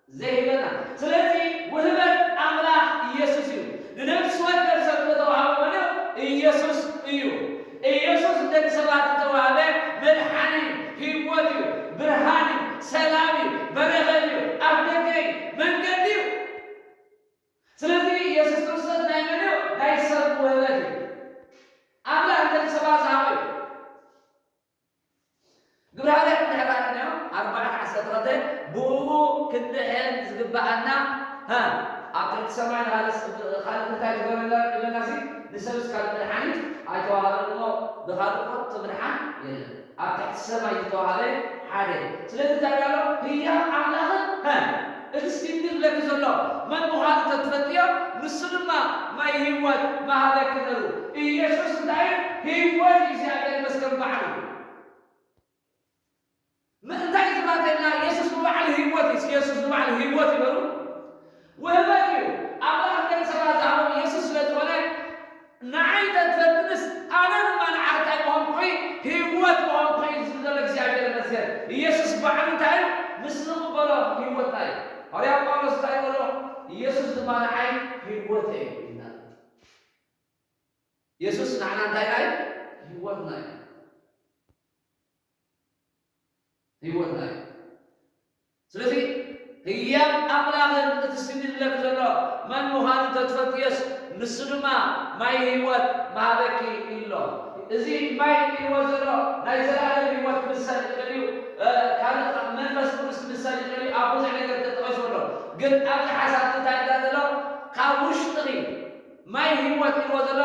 ዘይህበና። ስለዚ ውህበት ኣምላኽ ኢየሱስ እዩ። ንነፍሲ ወከፍ ሰብ ዝተዋህበ መን እዩ? ኢየሱስ እዩ። ኢየሱስ ንደቂ ሰባት ዝተዋህበ መድሓኒ እዩ፣ ህይወት እዩ፣ ብርሃን እዩ፣ ሰላም እዩ፣ በረኸት እዩ፣ ኣፍ ደገ እዩ፣ መንገዲ እዩ። ስለዚ ኢየሱስ ክርስቶስ ናይ መን እዩ? ናይ ሰብ ውህበት እዩ። ኣምላኽ ንደቂ ሰባት ዝሃቦ እዩ። ግብረ ሃዋርያት እንድሕር ርኣናዮ ኣርባዕተ ዓሰርተ ክልተ ብእኡ ክንድሕን ዝግብኣና ሀ ኣብ ትሕቲ ሰማይ ንኻልእ ካልእ እንታይ ዝገበረና ይብለና ሲ ንሰብስ ካልእ መድሓኒት ኣይተዋሃበን እሞ ብኻልእ ኮቶ ምድሓን የለን። ኣብ ትሕቲ ሰማይ ዝተዋሃበ ሓደ። ስለዚ እንታይ ኣሎ ህያብ ኣምላኽን ሀ እቲ ስቲንዲ ዝብለኪ ዘሎ መን ምዃኑ ተትፈልጥዮ ንሱ ድማ ማይ ህይወት መሃበኪ ነሩ። ኢየሱስ እንታይ ህይወት እግዚኣብሔር ይመስገን ባዕሉ ምእንታይ ዝባተልና የሱስ ንባዕሉ ህይወት እዩ። የሱስ ንባዕሉ ህይወት ይበሉ ውህበት እዩ። ኣምላኽ ንደቂ ሰባት ዝሃቦም የሱስ ስለ ዝኾነ ንዓይ ተትፈትንስ ኣነ ድማ ንዓርካይ ምኾንኩ ህይወት ምኾንኩ ዝብል ዘሎ እግዚኣብሔር ይመስገን። ኢየሱስ ባዕሉ እንታይ እዩ ምስ ንቕበሎ ህይወትና እዩ። ሃዋርያ ጳውሎስ እንታይ ይበሎ? ኢየሱስ ድማ ንዓይ ህይወት እዩ ይልና። የሱስ ንዓና እንታይ ናይ ህይወትና እዩ። ህይወትና እዩ። ስለዚ ህያብ ኣምላኽን እቲ ስኒ ዝለክ ዘሎ መን ምዃኑ እንተትፈልጥዮስ ንሱ ድማ ማይ ህይወት መሃበኪ ኢሎ። እዚ ማይ ኢልዎ ዘሎ ናይ ዘላለም ህይወት ክምሰል ይኽእል እዩ። ካልእ መንፈስ ቅዱስ ክምሰል ይኽእል እዩ። ኣብ ብዙሕ ነገር ተጠቒሱ ኣሎ። ግን ኣብዚ ሓሳብ እንታይ እንዳ ዘሎ ካብ ውሽጥኺ ማይ ህይወት ኢልዎ ዘሎ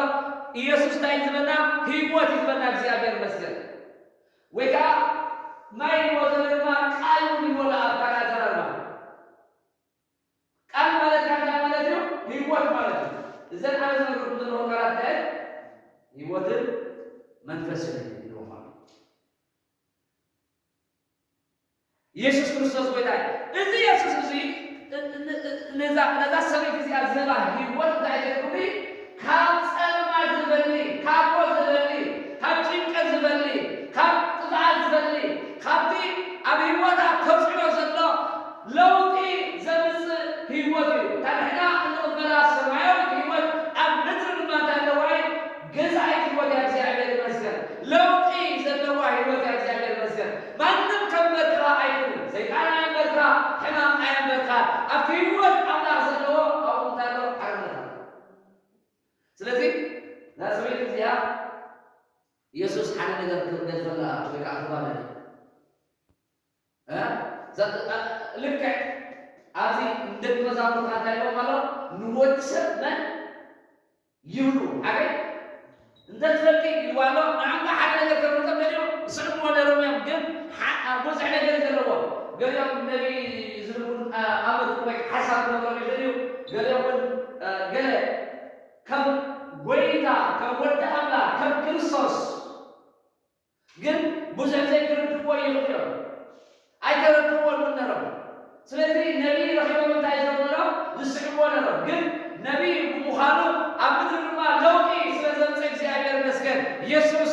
ኢየሱስ እንታይ እዩ ዝበና? ህይወት እዩ ዝበና። እግዚኣብሔር ይመስገን። ወይ ከዓ ማይ ህይወት ዘሎ ድማ ቃል እውን ይበሎ ኣብ ካልእ ኣዘራርባ። ቃል ማለት ካብ እንታይ ማለት እዩ? ህይወት ማለት እዩ። እዘን ኣነ ዝነግርኩም ዘለኹ ቃላት እንታይ ህይወትን መንፈስን እዩ ማለት እዩ። ኢየሱስ ክርስቶስ ጎይታ እዩ። እዚ የሱስ እዚ ነዛ ነዛ ሰበይቲ እዚኣ ዝህባ ህይወት እንታይ ተግብሪ? ካብ ጸልማት ዝበሊ፣ ካብ ሞት ዝበሊ፣ ካብ ጭንቀት ዝበሊ፣ ካብ ጥፍኣት ዝበሊ፣ ካብቲ ኣብ ህይወታ ተጽዕኖ ዘሎ ለውጢ ዘምጽእ ህይወት እዩ። እታ ንሕና እንቕበላ ሰማያዊት ህይወት ኣብ ምድሪ ድማ እንታይ ኣለዋ እዩ? ገዛኢት ህይወት እያ። እግዚኣብሔር ይመስገን። ለውጢ ዘለዋ ህይወት እያ። እግዚኣብሔር ይመስገን። ማንም ከንበርክኻ ኣይክእልን። ሰይጣን ኣየንበርክኻ፣ ሕማም ኣየንበርክኻን። ኣብቲ ህይወት ኣምላኽ ዘለዎ ኣብኡ እንታይ ኣሎ? ሓርነት ኣሎ። ስለዚ እዛ ሰበይቲ እዚኣ ኢየሱስ ሓደ ነገር ክገልጸላ ወይ ከዓ ክባለል እ? ዘ- እ- ልክዕ ኣብዚ ንደቂ መዛሙርትና እንታይ ኢልዎም ኣሎ? ንወዲ ሰብ መን ይብሉ ሓደ እንተትፈልጢ ኢልዋ ኣሎ። ንዕምካ ሓደ ነገር ከፍልጦም ደልዮም ዝስዕብዎ ነይሮም እዮም። ግን ሓ- ብዙሕ ነገር እዩ ዘለዎም። ገሊኦም ነቢ ዝብል እውን ኣ- ኣመት ወይ ሓሳብ ክነግሮም ይኽእል እዩ። ገሊኦም እውን እ፣ ገለ ከም ጎይታ ከም ወዲ ኣምላኽ ከም ክርስቶስ ግን ብዙሕ ዘይክርድእዎ ይኽእል እዮም። ኣይተረድእዎን እውን ነሮም። ስለዚ ነቢይ ረኺቦም እንታይ ይዘሩ ነሮም? ዝስዕብዎ ነሮም። ግን ነቢይ ብምዃኑ ኣብ ምድሪ ድማ ለውጢ ስለ ዘምፀ እግዚኣብሔር ይመስገን። የሱስ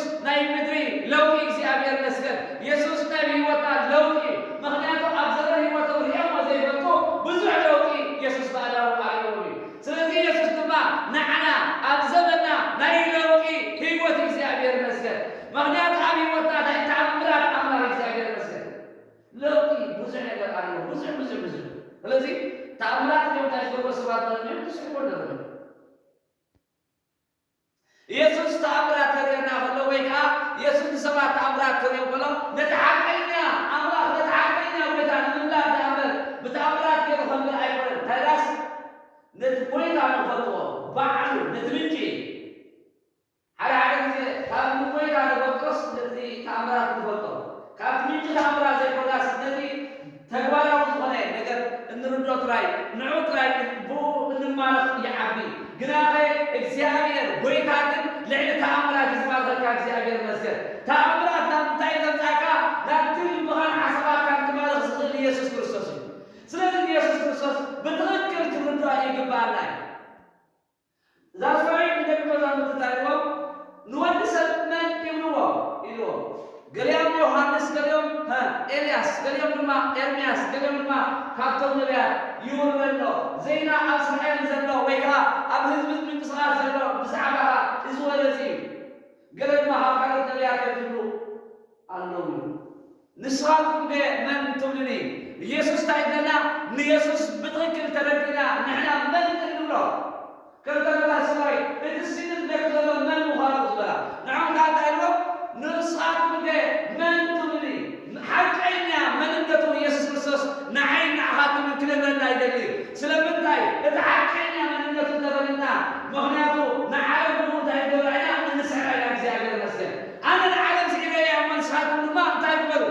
ስለዚ ተኣምራት እዮም እንታይ ዝገብሩ ሰባት ማለት እዮም ትስሕቦ ኣለዉ። ኢየሱስ ተኣምራት ከርእየና ከሎ ወይ ከዓ ኢየሱስ ንሰባት ተኣምራት ከርእዮም ከሎ ነቲ ሓቀኛ ኣምላኽ ነቲ ሓቀኛ ጎይታ ንምምላእ ደኣ እምበር ብተኣምራት ገይሩ ከምልእ ኣይኮነን። እንታይ ዳስ ነቲ ጎይታ ንፈልጥዎ ባዕሉ ነቲ ምንጪ ሓደ ሓደ ግዜ ካብ ንጎይታ ንፈልጦስ ነቲ ተኣምራት ንፈልጦ ካብቲ ምንጪ ተኣምራት ዘይኮናስ ነቲ ተግባራዊ ዝኾነ ነገር እንርዶ ጥራይ ንዑ ጥራይ ብኡ እንማረኽ ይዓቢ። ግናኸ እግዚኣብሔር ጎይታ ግን ልዕሊ ተኣምራት እዩ ዝማርከካ። እግዚኣብሔር ይመስገን። ተኣምራት ናብ ምንታይ ዘምጻካ? ናብቲ ልብኻን ሓሳባትካን ክማርኽ ዝኽእል ኢየሱስ ክርስቶስ እዩ። ስለዚ ንኢየሱስ ክርስቶስ ብትኽክል ክንርድኦ ይግባኣና እዩ። እዛ ሰበይቲ ንደቂ መዛሙርቲ እንታይ ኢልዎም? ንወዲ ሰብ መን ይብልዎ? ኢልዎም። ገሊኦም ዮሃንስ፣ ገሊኦም፣ ሀ፣ ኤልያስ፣ ገሊኦም ድማ ኤርምያስ፣ ገሊኦም ድማ ካብቶም ነቢያት ይውረድ ኣሎ። ዜና ኣብ እስራኤል ዘሎ ወይ ከዓ ኣብ ህዝቢ ምንቅስቓስ ዘሎ ብዛዕባ እዚ ወረ እዚ እዩ። ገለ ድማ ካብ ካልኦት ነቢያት እዮም ዝብሉ ኣለዉ። ንስኻትኩም ከ መን ትብሉኒ? ኢየሱስ እንታይ ይብለና? ንኢየሱስ ብትኽክል ተረዲእና ንሕና መን እንብሎ? ክልተ ቦታ ሰብኣይ እቲ ስግር ደቂ ዘሎ መን ምዃኑ ዝበላ። ንዖም ከኣ እንታይ ኢልዎም? ንስኻትኩም ከ መን ትብሉኒ? ሓቀኛ መንነቱ ኢየሱስ ክርስቶስ ንዓይን ንዓኻትምን ክነግረና ይደሊ እዩ። ስለምንታይ? እቲ ሓቀኛ መንነቱ እንተፈሊጥና፣ ምኽንያቱ ንዓለም ብምንታይ ንገብራ ኢና? እንስዕራ ኢና። እግዚኣብሔር ይመስገን። ኣነ ንዓለም ስዒረ እየ እሞ ንስኻትኩም ድማ እንታይ ግበሩ?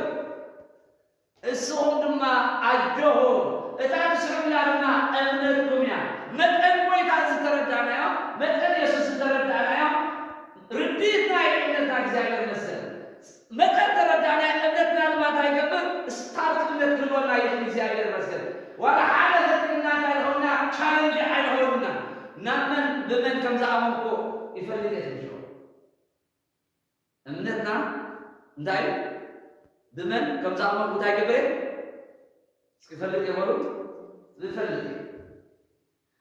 እስኹም ድማ ኣጆኹም፣ እታ ትስዕሩላ ድማ እምነትኩም እያ። መጠን ጎይታ ዝተረዳእናዮ፣ መጠን የሱስ ዝተረዳእናዮ፣ ርድኢት ናይ እምነትና እግዚኣብሔር ይመስገን። መጠን ተረዳእናዮ፣ እምነትና ድማ እንታይ ይገብር? ስታርክ እምነት ክህልወና ይኽእል እግዚኣብሔር ይመስገን። ዋላ ሓደ ፈቲንና እንታይ ንኸውና ቻለንጅ ኣይንኸውንና። ናብ መን ብመን ከም ዝኣመንኩ ይፈልጥ እየ ትብሎ። እምነትና እንታይ እዩ? ብመን ከም ዝኣመንኩ እንታይ ይገብር እየ? እስኪ ፈልጥ እየ በሉ። ዝፈልጥ እየ።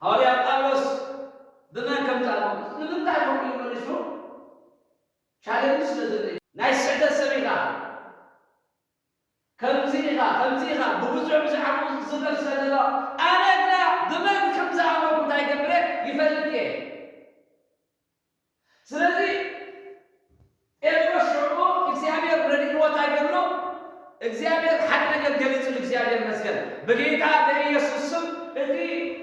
ሃዋርያ ጳውሎስ ብመን ከም ዝኣመንኩ ንምንታይ ከምኡ ኢሉ መሊሱ? ቻለንጅ ስለ ዘሎ እዩ። ናይ ስሕተት ሰብ ኢኻ። ከምዚ ኢኻ፣ ከምዚ ኢኻ፣ ብብዙሕ ብዛዕባኡ ዝዝረብ ስለ ዘሎ፣ ኣነ ግና ብመን ከም ዝኣመንኩ እንታይ ይገብር እየ? ይፈልጥ እየ። ስለዚ ጴጥሮስ ሽዑ እግዚኣብሔር ረዲእዎ እንታይ ገሎ? እግዚኣብሔር ሓደ ነገር ገሊጹ፣ እግዚኣብሔር ይመስገን። ብጌታ በኢየሱስ ስም እቲ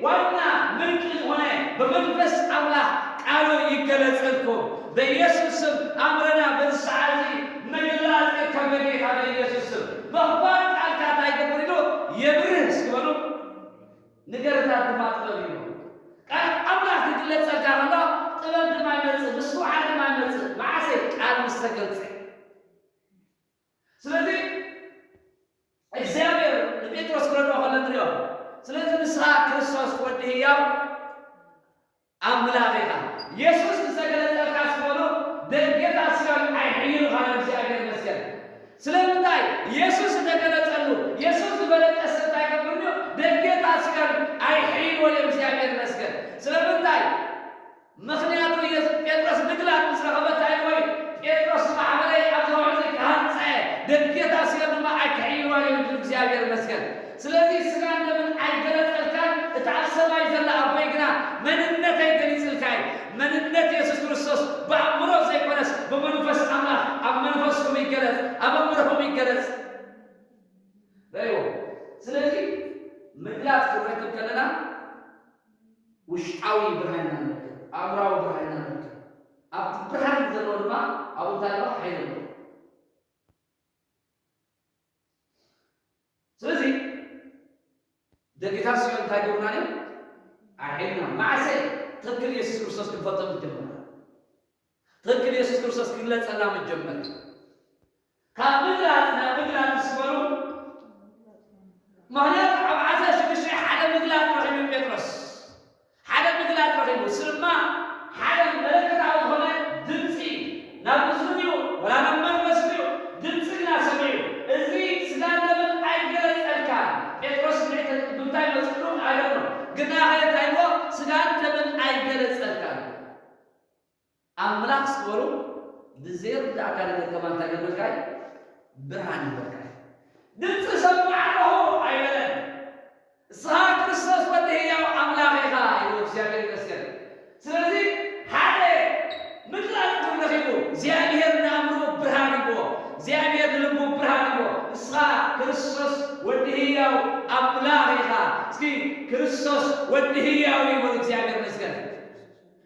ዋና ምንጪ ዝኾነ ብመንፈስ ኣምላኽ ቃሉ ይገለጸልኩም። በኢየሱስ ስም ኣምረና በዚ ሰዓት እዚ ምግላጽ ይርከብ በጌታ በኢየሱስ ስም። ምኽፋት ቃልካ እንታይ ይገብር ኢሉ? የብርህ እስኪ በሉ። ነገርታት ድማ ጥበብ እዩ። ቃል ኣምላኽ ክግለጸልካ ከሎ ጥበብ ድማ ይመጽእ፣ ምስትውዓል ድማ ይመጽእ። መዓሰ ቃል ምስ ተገልጸ። ስለዚ እግዚኣብሔር ንጴጥሮስ ክረድኦ ከሎ ንሪኦ። ስለዚ ንስኻ ክርስቶስ ወዲ ህያው ኣምላኽ ኢኻ። የሱስ ዝተገለጸልካ ስበሉ ደጌታት ሲኦል ኣይሕይሉኻን። እግዚኣብሔር ይመስገን። ስለምንታይ? የሱስ ዝተገለጸሉ፣ የሱስ ዝፈለጠ ሰብ እንታይ ይገብር እዩ? ደጌታት ሲኦል ኣይሕይልዎን እዮም። እግዚኣብሔር ይመስገን። ስለምንታይ? ምኽንያቱ የሱ-፣ ጴጥሮስ ምግላጥ ምስ ረኸበ እንታይ ኢልዎ እዩ? ጴጥሮስ ማሕበረይ ኣብዚ ውዕሊ ክሃንጸ፣ ደጌታት ሲኦል ድማ ኣይክሕይልዋን እዮም ይብል። እግዚኣብሔር ይመስገን። ስለዚ ስጋን ደምን ኣይገለጸልካን፣ እቲ ኣብ ሰማይ ዘሎ ኣቦይ ግና መንነተይ ገሊጽልካ እዩ። መንነት የሱስ ክርስቶስ ብኣእምሮ ዘይኮነስ ብመንፈስ ኣምላኽ ኣብ መንፈስኩም ይገለጽ፣ ኣብ ኣእምሮኹም ይገለጽ። ረእይዎ። ስለዚ ምግላጽ ክንረክብ ከለና ውሽጣዊ ብርሃን ኢና ንረክብ፣ ኣእምራዊ ብርሃን ኢና ንረክብ። ኣብቲ ብርሃን ዘለዎ ድማ ኣብኡ እንታይ ኣሎ? ሓይሊ ኣሎ። ስለዚ ደጌታት ሲኦል እንታይ ገብሩና እዮም? ኣሕሒልና። መዓሰ? ትኽክል የሱስ ክርስቶስ ክንፈልጦ ምስ ጀመርና። ትኽክል የሱስ ክርስቶስ ክግለጸልና ምስ ጀመረ። ካብ ምግላጽ ናብ ምግላጽ ምስ በሉ፣ ምኽንያቱ ኣብ ዓሰርተ ሽዱሽተ ሓደ ምግላጽ ረኺቡ ጴጥሮስ። ሓደ ምግላጽ ረኺቡ። ስማ ሓደ መለከታዊ ዝኾነ ድምጺ ናብ እዝኑ ድዩ ወላ ናብ መንፈሱ ድዩ ድምጺ ግና ሰሚዑ። እዚ ስጋን ደምን ኣይገለጸልካን። ጴጥሮስ እንድዒ ተ-፣ ብምንታይ መጺእሉ? I don't know። ግና ኸ እንታይ ኢልዎ? ስጋን ደምን ኣይገለጸልካን። ኣምላኽ እስኪ በሉ ብዘይርድኣካ ነገር ከማን እንታይ ገበርካ እዩ? ብርሃን ገበርካ እዩ። ድምፂ ሰምዕ ኣለኹ ኣይበለን። ንስኻ ክርስቶስ ወዲ ህያው ኣምላኽ ኢኻ ኢሉ። እግዚኣብሔር ይመስገን። ስለዚ ሓደ ምግላጽ ክብሪ ረኺቡ፣ እግዚኣብሔር ንኣእምሮ ብርሃን ሂብዎ፣ እግዚኣብሔር ንልቡ ብርሃን ሂብዎ። ንስኻ ክርስቶስ ወዲ ህያው ኣምላኽ ኢኻ። እስኪ ክርስቶስ ወዲ ህያው እዩ በሉ። እግዚኣብሔር ይመስገን።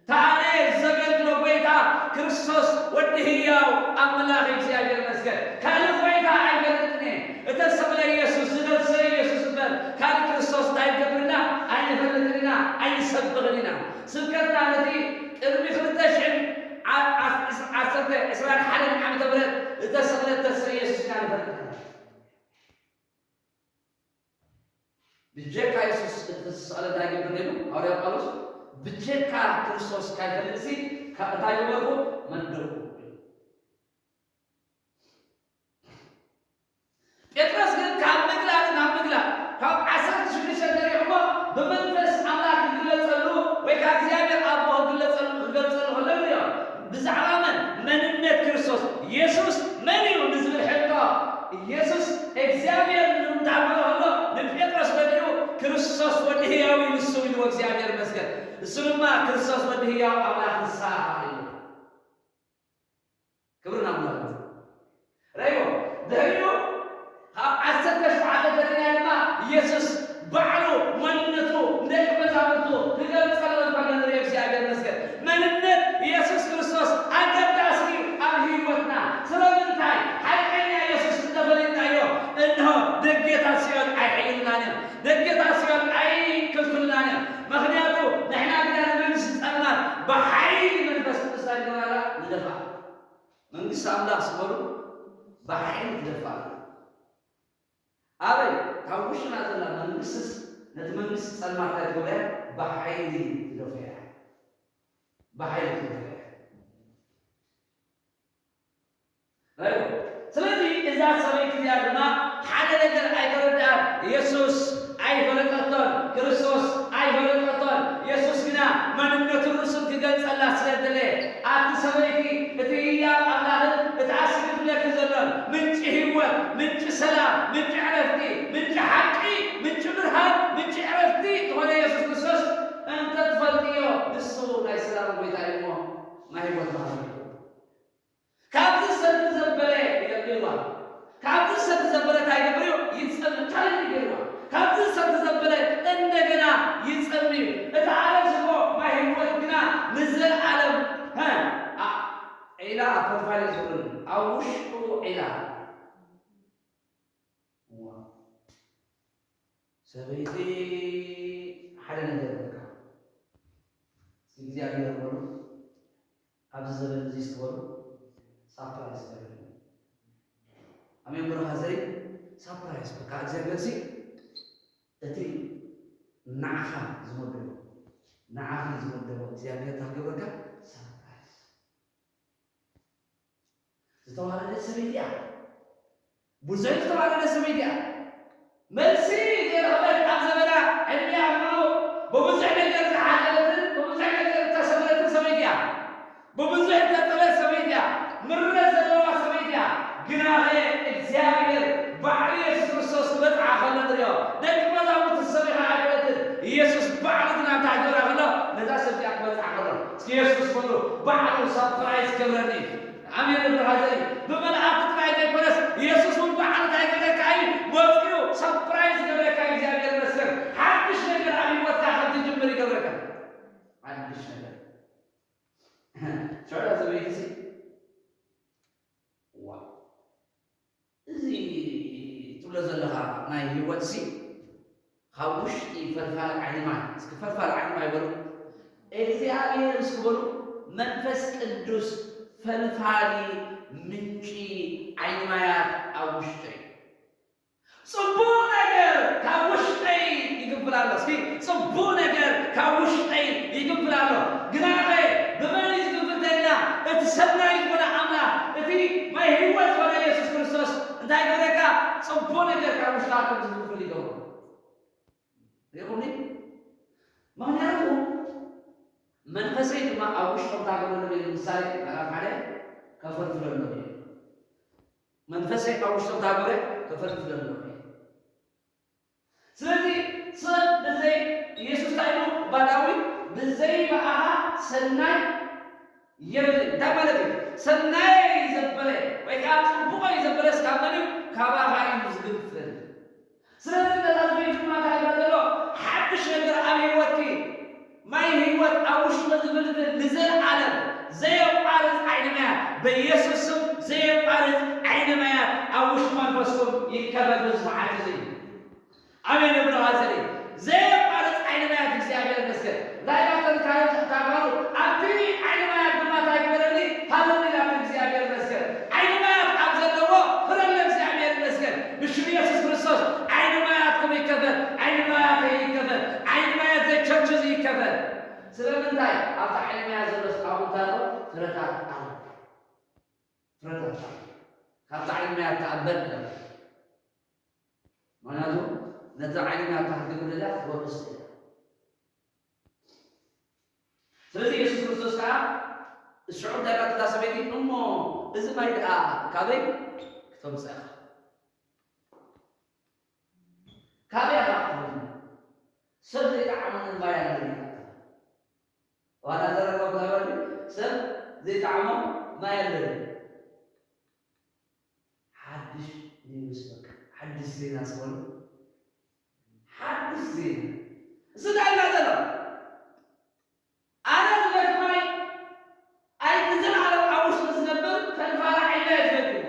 እታ ኣነ ዘገልግሎ ጐይታ ክርስቶስ ወዲ ህያው ኣምላኽ እግዚኣብሔር ይመስገን። ካልእ ጐይታ ኣይፈልጥን እየ። እተሰቕለ ኢየሱስ፣ ዝነብሰ ኢየሱስ እምበር ካልእ ክርስቶስ እንታይ ይገብርና ኣይንፈልጥን ኢና፣ ኣይንሰብኽን ኢና። ስብከትና ነቲ ቅድሚ ክልተ ሽሕን ዓ-፣ ዓ-፣ ዓሰርተ፣ ዕስራን ሓደን ዓመተ ምህረት እተሰቕለ እተስረ ኢየሱስ ኢና ንፈልጥ። ብጀካ የሱስ እቲ ዝተሰቕለ እንታይ ይገብር ነይሩ? ሃዋርያ ጳውሎስ ብጀካ ክርስቶስ ካይፈልጥሲ ካብ እንታይ ገበርኩ? መደብኩ። ጴጥሮስ ግን ካብ ምግላጽ ናብ ምግላጽ፣ ካብ ዓሰርተ ሽዱሽተ ተሪኽሞ ብመንፈስ ኣምላኽ ክግለጸሉ ወይ ካብ እግዚኣብሔር ኣቦ ክግለጸሉ፣ ክገልጸሉ ከሎ ንሪኦ። ብዛዕባ መን? መንነት ክርስቶስ። የሱስ መን እዩ ንዝብል ሕቶ፣ ኢየሱስ እግዚኣብሔር እንዳበለ ከሎ ንጴጥሮስ መሊኡ ክርስቶስ ወዲ ህያው እዩ ንሱ ኢልዎ፣ እግዚኣብሔር ይመስገን። እሱ ድማ ክርስቶስ ወዲ ህያው ኣምላኽ ንስኻ ኢሉ። ክብሪ ናምላኽ። ረእይዎ። ድሕሪኡ ካብ ዓሰርተ ሸውዓተ ተሪና ድማ ኢየሱስ ባዕሉ መንነቱ ንደቂ መዛሙርቱ ክገልጸሎም ከሎ ንርኢ፣ እግዚኣብሔር ይመስገን። መንነት ኢየሱስ ክርስቶስ ኣገዳሲ እዩ ኣብ ህይወትና። ስለምንታይ? ሓቀኛ ኢየሱስ እንተፈሊጥናዮ፣ እንሆ ደጌታት ሲኦል ኣይሕይሉናን እዮም፣ ደጌታት ሲኦል ኣይክልክሉናን እዮም። ምኽንያቱ ንሕና ግና ንመንግስቲ ጸልማት ብሓይሊ መንፈስ ቅዱስ እንታይ ንገብራ? ንደፍኣ። መንግስቲ ኣምላኽ ዝበሉ ብሓይሊ ትደፍኣ። ኣበይ? ካብ ውሽጥና ዘላ መንግስትስ ነቲ መንግስቲ ጸልማት እንታይ ትገብራ እያ? ብሓይሊ ትደፍኣ እያ። ብሓይሊ ትደፍኣ እያ። ራእይዎ። ስለዚ እዛ ሰበይቲ እዚኣ ድማ ሓደ ነገር ኣይተረድኣን። ኢየሱስ ኣይፈለጠቶን፣ ክርስቶስ ኣይፈለጠቶን። ኢየሱስ ግና መንነቱን ርእሱን ክገልጸላ ስለ ዝደለየ፣ ኣቲ ሰበይቲ፣ እቲ ህያው ኣምላኽን እቲ ኣስጊድለኪ ዘሎን ምንጪ ህይወት፣ ምንጪ ሰላም፣ ምንጪ ዕረፍቲ፣ ምንጪ ሓቂ፣ ምንጪ ብርሃን፣ ምንጪ ዕረፍቲ ዝኾነ ኢየሱስ ክርስቶስ እንተትፈልጥዮ፣ ንሱ ናይ ሰላም ጐይታ እዩ እሞ ናይ ህይወት መሃሪ እዩ። ካብዚ ሰቲ ዘበለ ይገብርዋ። ካብዚ ሰቲ ዘበለ እንታይ ይገብር እዩ? ይጸም-፣ ቻሌንጅ ይገብርዋ። ካብዚ ሰቲ ዘበለ እንደገና ይጸም እዩ። እቲ ኣረዝቦ ማይ ህይወት ግና ንዘለኣለም፣ ሀ፣ አ-፣ ዒላ ፈልፋሊ ዝብሉ ኣብ ውሽጡ ዒላ። እዋ። ሰበይቲ ሓደ ነገር በቃ። እግዚኣብሔር በሉ፣ ኣብዚ ዘበን እዚ ስትበሉ ሳፕራይዝ ገበረኒ። ኣሜን። ብሩኻ ዘይ ሳፕራይዝ በቃ። እግዚኣብሔር ሲ እቲ ንዓኻ ዝመደቦ፣ ንዓኺ ዝመደቦ እግዚኣብሔር ታገበርካ ሳፕራይዝ። ዝተዋረደት ሰበይቲ እያ። ብዙሕ ዝተዋረደት ሰበይቲ እያ። መልሲ ዘይረኸበት ኣብ ዘመና ዕድሜኣ ሙሉ ብብዙሕ ነገር ዝሓለፈትን ብብዙሕ ነገር ዝተሰበረትን ሰበይቲ እያ። ብብዙሕ ዝተጸለት ሰበይቲ እያ። ምረት ዘለዋ ሰበይቲ እያ። ግናኸ እግዚኣብሔር ባዕሉ የሱስ ክርስቶስ ክበጽዓ ከሎ ንሪኦ። ደቂ መዛሙርቱ ሰቢኻ ኣይኮነትን። ኢየሱስ ባዕሉ ግና እንታይ ክገብራ ከሎ? ነዛ ሰበይቲ እያ ክበጽዓ ከሎ። እስኪ የሱስ በሉ፣ ባዕሉ ሰርፕራይዝ ገብረኒ። ኣሜን። ብራዘሪ ብመልኣኽቲ ጥራይ ዘይኮነስ፣ ኢየሱስ እውን ባዕሉ እንታይ ይገብረካ እዩ? መፂኡ ሰርፕራይዝ ይገብረካ። እግዚኣብሔር ይመስገን። ሓድሽ ነገር ኣብ ህይወትካ ከም ትጅምር ይገብረካ። ሓድሽ ነገር። ሸዳ ዘበይቲ ሲ ዋ፣ እዚ ትብሎ ዘለኻ ናይ ህይወት ሲ ካብ ውሽጢ ፈልፋሊ ዓይኒ ማይ፣ እስኪ ፈልፋሊ ዓይኒ ማይ በሉ። እግዚኣብሔር እስኪ በሉ፣ መንፈስ ቅዱስ ፈልፋሊ ምንጪ ዓይኒ ማያት ኣብ ውሽጠይ። ጽቡቕ ነገር ካብ ውሽጠይ ይግንፍል ኣሎ። እስኪ ጽቡቕ ነገር ካብ ውሽጠይ ይግንፍል ኣሎ። ግናኸ ብመን እዩ ዝግንፍል ተይልና፣ እቲ ሰናይ ዝኾነ ኣምላኽ፣ እቲ ማይ ህይወት ዝኾነ ኢየሱስ ክርስቶስ እንታይ ይገብረካ? ጽቡቕ ነገር ካብ ውሽጥኻ ከም ዝግንፍል ይገብሮ። ሪኹምኒ? ምኽንያቱ መንፈሰይ ድማ ኣብ ውሽጦም ታገበሎም እዩ። ምሳሌ ምዕራፍ ሓደ ከፈልፍለሎም እዩ። መንፈሰይ ኣብ ውሽጦም ታገበ ከፈልፍለሎም እዩ። ስለዚ ሰብ ብዘይ ኢየሱስ እንታይ ኢሉ? እባ ዳዊት፣ "ብዘይ ብኣኻ ሰናይ የብልን" እንታይ ማለት እዩ? ሰናይ ዘበለ ወይ ከዓ ጽቡቐይ ዘበለስ ካብ መን እዩ? ካባኻ እዩ ዝግንፍል። ስለዚ ነዛ ሰበይቲ ድማ እንታይ ይብላ ዘሎ? ሓድሽ ነገር ኣብ ህይወትኪ፣ ማይ ህይወት ኣብ ውሽጢ ዝፍልፍል ንዘለኣለም ዘየቋርጽ ዓይኒ ማያት፣ በኢየሱስ ስም ዘየቋርጽ ዓይኒ ማያት ኣብ ውሽጢ መንፈስኩም ይከፈት በዚ መዓልቲ እዚ። ኣሜን። እብሎ ኣዘሪ ዘየቋርጽ ዓይኒ ማያት እግዚኣብሔር ይመስገን። እንታይ ኢላተን ካህን ተጋሩ ኣብቲ ዓይኒ ማያት ድማ እንታይ ግበረኒ ሃለኒ ኢላተን እግዚኣብሔር ይመስገን። ዓይኒ ማያት ኣብ ዘለዎ ፍረለ እግዚኣብሔር ይመስገን። ብሽም ኢየሱስ ክርስቶስ ዓይኒ ማያትኩም ይከፈት፣ ዓይኒ ማያተይ ይከፈት፣ ዓይኒ ማያት ዘይ ቸርች እዚ ይከፈት። ስለምንታይ ኣብቲ ዓይኒ ማያት ዘሎ ኣብኡ እንታይ ኣሎ? ፍረታት ኣሎ። ፍረታት ኣሎ። ካብቲ ዓይኒ ማያት ተኣበን ንብል። ምኽንያቱ ነቲ ዓይኒ ናብታ ክትገብር ደልያ ክትወርስ እያ። ስለዚ የሱስ ክርስቶስ ከዓ ሽዑ እንታይ ኢላ እታ ሰበይቲ፣ "እሞ እዚ ማይ ደኣ ካበይ ክተምጽእ ኢኻ? ካበይ ኢኻ ክትወርድ? ሰብ ዘይጠዓመኒ ማይ ኣለኒ" ኢላ። ዋላ ዘረባ ብዛዕባ ሰብ ዘይጠዓሞ ማይ ኣለኒ። ሓድሽ ኒውስ በቃ፣ ሓድሽ ዜና ዝኾነ፣ ሓድሽ ዜና። እዚ እንታይ ኢልና ዘሎ? ኣነ ዝበልኩ ማይ፣ ኣይ ንዘለኣለም ኣብ ውሽጢ ዝነብር ፈንፋራ ዓይና እየ ዝበልኩ።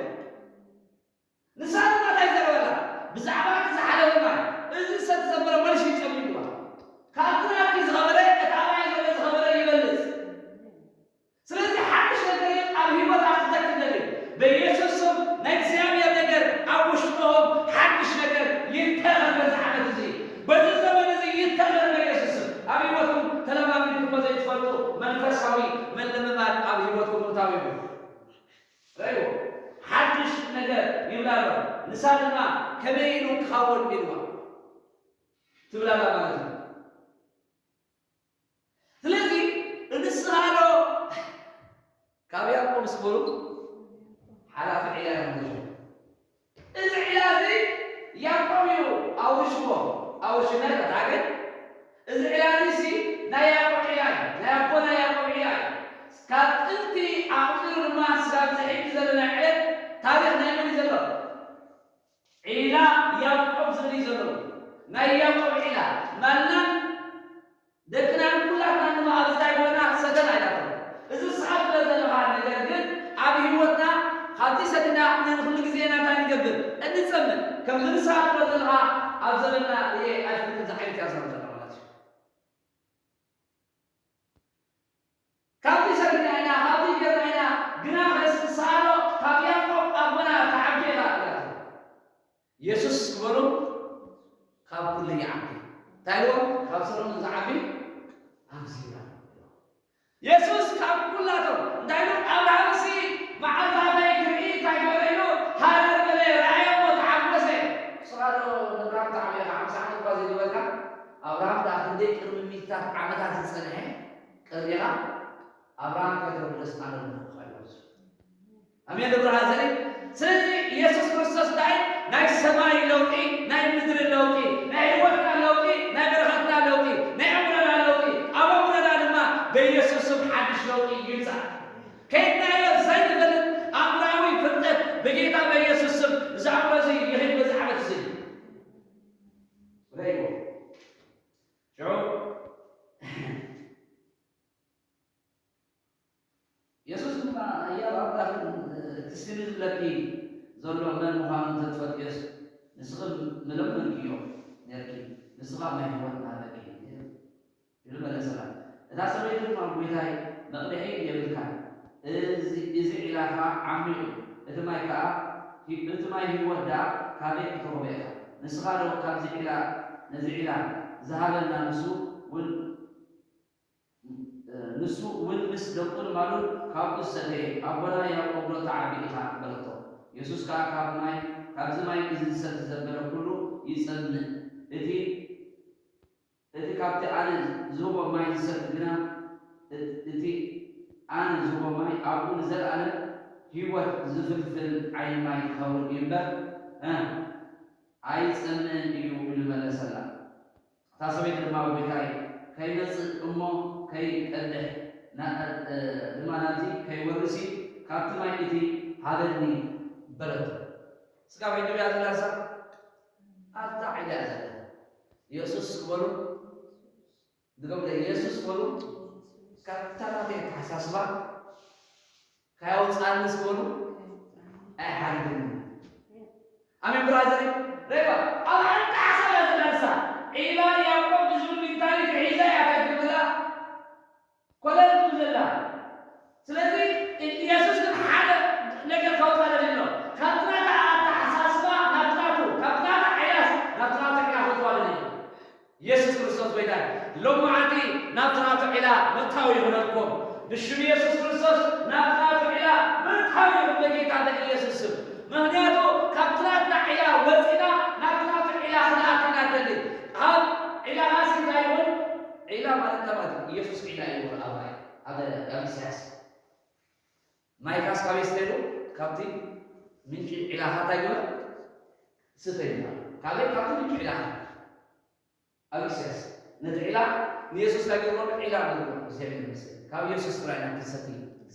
ንሳ ድማ እንታይ ዘረበላ? ብዛዕባ እቲ ዝሓለፈ ማይ፣ እዚ ዝሰቲ ዘበለ መልሲ ይጨሚርዋ። ካብቲ ናትኪ ዝኸበደ፣ እቲ ኣባይ ዘሎ ዝኸበደ ይበልጽ። ስለዚ ሓድሽ ነገር ኣብ ህይወታ ክተክል ደልዩ። በኢየሱስ ስም ናይ እግዚኣብሔር ነገር ኣብ ውሽጥኹም ሓድሽ ነገር ይተኸል በዚ ዓመት እዚ። በዚ ዘመን እዚ ይተኸል በኢየሱስ ስም። ኣብ ህይወትኩም ተለማሚድኩሞ ዘይትፈልጡ መንፈሳዊ ምልምማድ ኣብ ህይወትኩም ምእታው እዩ። ረእይዎ። ሓድሽ ነገር ይብላ ኣሎ። ንሳ ድማ ከመይ ኢሉ ክኸውን ኢልዋ ትብላ ኣላ ማለት እዩ። ስለዚ ንስኻ ዶ ካብ ያዕቆብ ምስ በሉ ሓላፊ ዒላ እዮም ነይሮም። እዚ ዒላ እዚ ያዕቆብ እዩ ኣውርሽዎ፣ ኣውርሽነት ኣታገኝ። እዚ ዒላ እዚ ሲ ናይ ያዕቆብ ዒላ እዩ፣ ናይ ኣቦና ያዕቆብ ዒላ እዩ። ካብ ጥንቲ ኣቑጺሩ ድማ ስጋብ እዚ ሕጂ ዘለና ዕለት ታሪኽ ናይ መን እዩ ዘሎ? ዒላ ያዕቆብ ዝብል እዩ ዘሎ። ናይ ያዕቆብ ዒላ ማናን ደቅናን ኩላትናን ድማ ኣብዚ እንታይ ኮይና ሰተና ኢላቶ። እዚ ዝስሓብ ስለ ዘለኻ ነገር ግን ኣብ ህይወትና ካብቲ ሰቲና ንኩሉ ግዜ ኢና እንታይ ንገብር? እንጸምን። ከምዚ ንስኻ ትብሎ ዘለኻ ኣብ ዘመንና እየ ኣይፈልጥን ዝዓይነት እያ ዝዛረብ ዘላ ማለት እዩ። ካብቲ ሰቲና ኢና፣ ካብቲ ጌርና ኢና፣ ግና ከስኣሎ ካብ ያዕቆብ ኣቦና ትዓቢ ኢኻ ኢላቶ። የሱስ ክበሉ ካብ ኩሉ ይዓቢ። እንታይ ኢልዎም? ካብ ሰሎሞን ዝዓቢ ኣብዚና። የሱስ ካብ ኩላቶም እንታይ ኢሉ? ኣብርሃምሲ መዓልታተይ ክርኢ እንታይ ገበረ ኢሉ ሃረር በለ፣ ረኣየ እሞ ተሓጎሰ። ንስኻ ዶ ንኣብርሃም ተዓቢኻ ሓምሳ ዓመት እኳ ዘይገበርካ ኣብርሃም ደኣ ክንደይ ቅድሚ ሚእታት ዓመታት ዝጸንሐ ቅርቢኻ ኣብርሃም ከይትረኽቦ ደስ ኣለኒ። ኣሜን። ብርሃን ዘርኢ። ስለዚ ኢየሱስ ክርስቶስ እንታይ ናይ ሰማይ ለውጢ፣ ናይ ምድሪ ለውጢ፣ ናይ ህይወትና ለውጢ፣ ናይ በረኸትና ለውጢ፣ ናይ ኣእምሮና ለውጢ፣ ኣብ ኣእምሮና ድማ በኢየሱስ ስም ሓድሽ ለውጢ ይምጻእ። ከይድናዮ ዘይንፈልጥ ኣእምራዊ ፍልጠት ብጌታ በኢየሱስ ስም እዚ ኣእምሮ እዚ ይህብ በዚ ዓመት እዚ። ረእይዎ። ሽዑ የሱስ ድማ፣ "ህያብ ኣምላኽን እቲ ስሚ ዝብለኪ ዘሎ መን ምዃኑ እንተትፈልጥዮስ፣ ንስኺ ምለመንክዮ ነርኪ፣ ንሱ ኸኣ ማይ ህይወት ምሃበኪ ነይሩ" ኢሉ መለሰላ። እታ ሰበይቲ ድማ፣ "ጐይታይ፣ መቕድሒ የብልካን፣ እዚ፣ እዚ ዒላ ኸኣ ዓሚቕ እዩ፣ እቲ ማይ ከኣ፣ እቲ ማይ ህይወት ደኣ ካበይ ክትረኽቦ ኢኻ? ንስኻ ዶ ካብዚ ዒላ፣ ነዚ ዒላ ዝሃበና ንሱ እውን ንሱ እውን ምስ ደቁን ማሉን ካብኡ ዝሰተየ፣ ኣቦና ያዕቆብ ዶ ትዓቢ ኢኻ? በለቶ። የሱስ ከኣ፣ ካብ ማይ፣ ካብዚ ማይ እዚ ዝሰቲ ዘበለ ኩሉ ይጸምእ፣ እቲ፣ እቲ ካብቲ ኣነ ዝህቦ ማይ ዝሰቲ ግና፣ እ-፣ እቲ ኣነ ዝህቦ ማይ ኣብኡ ንዘለኣለም ህይወት ዝፍልፍል ዓይኒ ማይ ክኸውን እዩ እምበር፣ እ፣ ኣይጸምእን እዩ ኢሉ መለሰላ። እታ ሰበይቲ ድማ፣ "ጎይታይ፣ ከይመጽእ እሞ ከይቀድሕ፣ ና-፣ እ፣ ድማ ናብዚ ከይወርሲ ካብቲ ማይ እቲ ሃበኒ" በለቶ። ስጋብ ሕጂ እያ ዘላ፣ እሳ ኣብታ ዒላ እያ ዘላ። የሱስ ክበሉ፣ ድገምለ፣ የሱስ ክበሉ፣ ካብታ ናተይ ኣተሓሳስባ ካየውፅኣኒ ዝበሉ ኣይሓርድን። ኣሜን ብራዘር። ረይዋ፣ ኣብ ሓንቲ ሓሳብ እያ ዘላ፣ ንሳ ዒላ ያዕቆብ ብዝብል ሜንታሊቲ ሒዛ እያ እንታይ ትብል ዘላ? ኮለል ትብል ዘላ። ስለዚ ኢየሱስ ግን ሓደ ነገር ከውፅኣ ደልዩ ኣሎ። ካብቲ ናታ ኣተሓሳስባ ናብቲ ናቱ፣ ካብቲ ናታ ዒላስ ናብቲ ናቱ ዒላ ከውፅኣ ደልዩ ኣሎ። የሱስ ክርስቶስ ጎይታ እዩ። ሎማዓንቲ ናብቲ ናቱ ዒላ ምእታው ይኹነልኩም። ብሽም የሱስ ክርስቶስ ናብቲ ናቱ ዒላ ምእታው ይኹን በጌታ በኢየሱስ ስም። ምኽንያቱ ካብቲ ናትና ዒላ ወፂና ናብቲ ናቱ ዒላ ክንኣቱ ኢና ንደሊ። ኣብ ዒላኻሲ እንታይ ይኹን? ዒላ ማለት እንታይ ማለት እዩ? ኢየሱስ ዒላ እዩ ይብል ኣብ ራእይ፣ ኣብ፣ ኣብ ኢሳያስ። ማይካስ ካበይ ስተ ኢሉ? ካብቲ ምንጪ ዒላኻ እንታይ ግበር? ስተ ይብላ። ካበይ? ካብቲ ምንጪ ዒላኻ። ኣብ ኢሳያስ ነቲ ዒላ ንየሱስ እንታይ ገይርዎ? ዒላ ገይርዎ። እግዚኣብሔር ይመስገን። ካብ የሱስ ጥራይ ኢና ክንሰቲ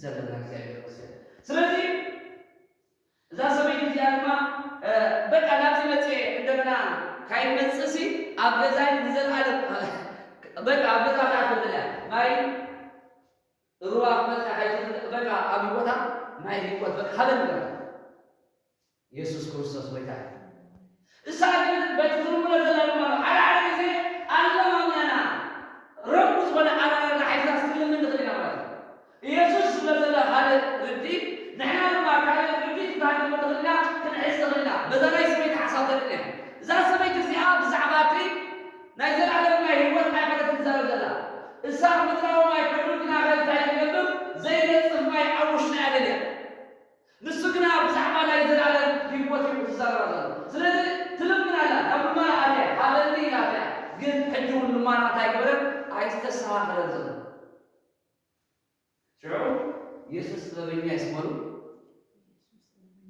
ዘለና። እግዚኣብሔር ይመስገን። ስለዚ እዛ ሰበይቲ እዚኣ ድማ፣ እ፣ በቃ ናብዚ መጽኤ እንደገና ካይመጽእሲ ኣብ ገዛይ ንዘለኣለም፣ በቃ ኣብ ገዛ ትኣትው እያ። ማይ ሩባ ክመጽእ ኣይትኽእል፣ በቃ ኣብ ቦታ ማይ ህይወት በቃ ሃበኒ በቃ። የሱስ ክርስቶስ ጎይታ እዩ። እሳ ግን በቲ ትርጉም ዘላ ድማ ሓደ ሓደ ግዜ ኣለማምናና ረቡ ዝኾነ ኣረዳድኣ ሒዛ ክትልምን ትኽእል ኢና ማለት እዩ። ኢየሱስ ዝመጸላ ካልእ ርድኢት፣ ንሕና ድማ ካልእ ርድኢት እንታይ ክንብል ንኽእል ኢና? ክንሕዝ ንኽእል ኢና። በዛ ናይ ሰበይቲ ሓሳብ ተርእያ። እዛ ሰበይቲ እዚኣ ብዛዕባ እቲ ናይ ዘላለም ናይ ህይወት ኣይኮነትን ትዛረብ ዘላ። እሳ ምድራዊ ማይ ኮይኑ ግና ከ እንታይ ይገብር? ዘይነጽፍ ማይ ኣብ ውሽጣ እያ ደልያ። ንሱ ግና ብዛዕባ ናይ ዘላለም ህይወት እዩ ዝዛረባ ዘሎ። ስለዚ ትልምን ኣላ፣ ናብ ልመና ኣትያ፣ ሃበኒ ኢላትያ። ግን ሕጂ እውን ልመና እንታይ ገበረ? ኣይተስተኻኸለን ዘሎ። ሽዑ የሱስ ጥበበኛ እዩ ስመሉ።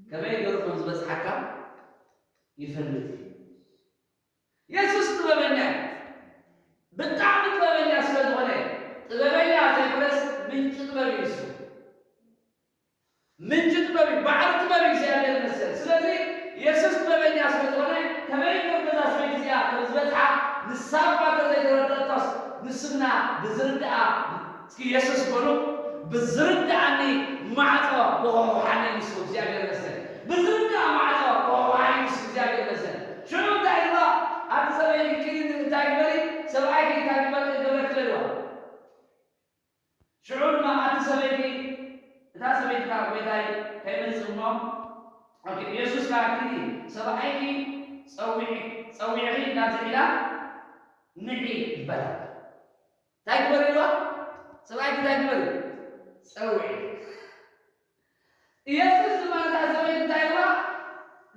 ከመይ ገይሩ ከም ዝበጽሓካ ይፈልጥ እዩ። የሱስ ጥበበኛ እዩ። ብጣዕሚ ጥበበኛ ስለ ዝኾነ፣ ጥበበኛ ዘይኮነስ ምንጪ ጥበብ እዩ ንሱ። ምንጪ ጥበብ እዩ፣ ባሕሪ ጥበብ እዩ እግዚኣብሔር ይመስገን። ስለዚ የሱስ ጥበበኛ ስለ ዝኾነ ከመይ ገይሩ ነዛ ሰበይቲ እዚኣ ከም ዝበጽሓ ንሳ እኳ እንተዘይተረድኣቶስ ንሱ ግና ብዝርድኣ፣ እስኪ የሱስ በሉ፣ ብዝርድኣኒ ማዕጾ ክኾሕኳሓኒ ንሱ እግዚኣብሔር ይመስገን። ብዝርድኣ ማዕጾ ክኾሕኳሓኒ ንሱ እግዚኣብሔር ይመስገን። ሽዑ እንታይ ኢልዋ? ኣቲ ሰበይቲ ኪዲ እንታይ ግበሪ? ሰብኣይኪ እንታይ ግበሪ? ግበረኪ ኢልዋ። ሽዑ ድማ ኣቲ ሰበይቲ፣ እታ ሰበይቲ ከኣ ጎይታይ ከይመጽእ እሞ፣ ኦኬ፣ የሱስ ከኣ ኪዲ ሰብኣይኪ ጸዊዒ-፣ ጸዊዕኺ ናብዚ ዒላ ንዒ በላ። እንታይ ግበሪ ኢልዋ? ሰብኣይኪ እንታይ ግበሪ? ጸውዒ። ኢየሱስ ድማ ነታ ሰበይቲ እንታይ ኢልዋ?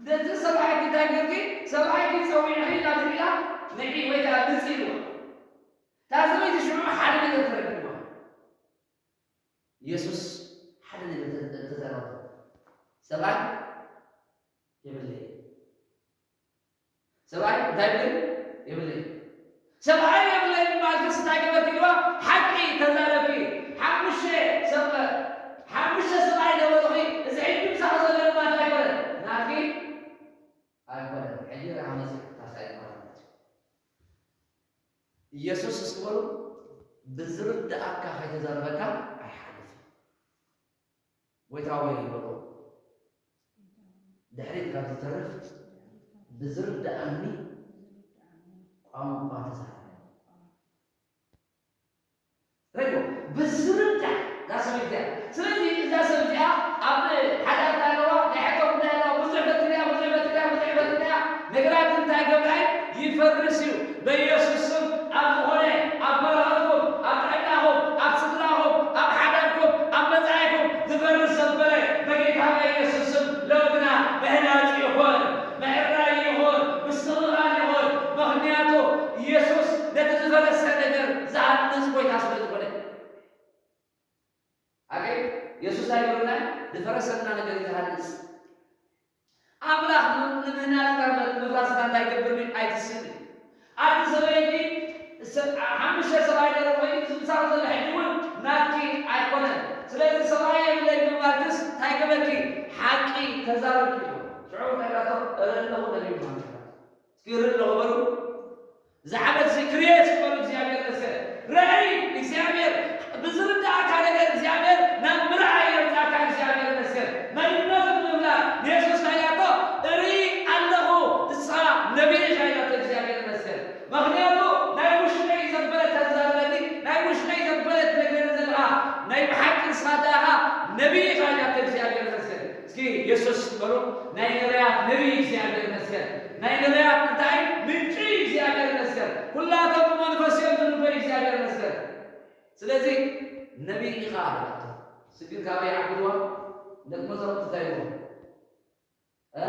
ነቲ ሰብኣይኪ እንታይ ጌርኪ? ሰብኣይኪ ጸዊዕኺ ናብዚ ዒላ ንዒ ወይ ከኣ ምጺ ኢልዋ። እታ ሰበይቲ ሽዑ ሓደ ነገር ተረዲእዋ። ኢየሱስ ሓደ ነገር ተ-፣ ተ-፣ ተዛረበ። ሰብኣይ የብለይ። ሰብኣይ እንታይ ይብል? የብለይ። ሰብኣይ የብለይ ማለት እንታይ ገበርኪ ኢልዋ? ሓቂ ተዛረብኪ። ሓሙሽተ ሰብ-፣ ሓሙሽተ ሰብኣይ ነበሩኺ፣ እዚ ሕጂ ምሳኺ ዘሎ ድማ እንታይ ኮነ? ናትኪ ኣይኮነን። ሕጂ ርኣ መጺእካ ሳይ ማለት እዩ። ኢየሱስ እስኪ በሉ፣ ብዝርድኣካ ከይተዛረበካ ኣይሓልፍን። ጎይታ ወይ ይበሎ፣ ድሕሪት ካብ ዝተርፍ ብዝርድኣኒ ቋንቋ ተዛረበ። ሪኢኹም? ብዝርዳእ እዛ ሰበይቲ እዚኣ። ስለዚ እዛ ሰብ እዚኣ ኣብ ሓዳር እንታይ ኣለዋ? ናይ ሕቶ ጉዳይ ኣለዋ። ብዙሕ ፈትና እያ፣ ብዙሕ ፈትና እያ፣ ብዙሕ ፈትና እያ። ነገራት እንታይ ገብርኣይ ይፈርስ እዩ። በኢየሱስ ስም ኣብ ዝኾነ፣ ኣብ በረኸትኩም፣ ኣብ ጥዕናኹም፣ ኣብ ስድራኹም፣ ኣብ ሓዳርኩም፣ ኣብ መጻኢኩም ዝፈርስ ዘበለ በጌታ በኢየሱስ ስም ለውጥና ምህናጽ ይኹን፣ ምሕራይ ይኹን፣ ምስትቕቓል ይኹን። ምኽንያቱ ኢየሱስ ነቲ ዝፈረሰ ነገር ዝሃንጽ ጎይታ ስለ ዝኾነ። ኣገይ የሱስ ኣይገብርና፣ ዝፈረሰና ነገር እዩ ዝሃንጽ። ኣምላኽ ን-፣ ንምህናጽ እምበር ንምፍራስና እንታይ ይገብር እዩ? ኣይትስእን እዩ። ኣቲ ሰበይቲ ስ-፣ ሓሙሽተ ሰብኣይ ገለ ኮይኑ፣ እዚ ምሳኺ ዘሎ ሕጂ እውን ናትኪ ኣይኮነን። ስለዚ ሰብኣይ የብለይ ብምባልክስ እንታይ ገበርኪ? ሓቂ ተዛረብኪ ኢሉ። ሽዑ እንታይ ኢላቶ? እርኢ ኣለኹ ነቢይ ምዃንኪ ኢላቶ። እስኪ እርኢ ኣለኹ በሉ። እዚ ዓመት እዚ ክርኤ ዝበሉ እግዚኣብሔር ይመስገን። ራእይ እግዚኣብሔር ብዝርዳእካ ነገር እግዚኣብሔር ናብ ምርኣይ የምጻእካ እግዚኣብሔር ይመስገን። መንነቱ ንምፍላጥ ንየሱስ እንታይ ኢላቶ? እርኢ ኣለኹ ንስኻ ነቢይ ኢኻ ኢላቶ እግዚኣብሔር ይመስገን። ምኽንያቱ ናይ ውሽጠይ ዘበለ ተዛርበኒ፣ ናይ ውሽጠይ ዘበለ ትነግረኒ ዘለኻ ናይ ብሓቂ ንስኻ እንታይ ኢኻ? ነቢይ ኢኻ ኢላቶ እግዚኣብሔር ይመስገን። እስኪ የሱስ በሉ፣ ናይ ነቢያት ነቢይ እግዚኣብሔር ይመስገን። ናይ ነቢያት እንታይ ምንጪ እግዚኣብሔር ይመስገን። ኩላቶም ብመንፈስ እዮም ዝንበዩ እግዚኣብሔር ይመስገን። ስለዚ ነቢይ ኢኻ ኣላቶ። ስግር ካበይ ዓብድዋ? ደቂ መዛሙርቲ እንታይ ይብሉ? እ?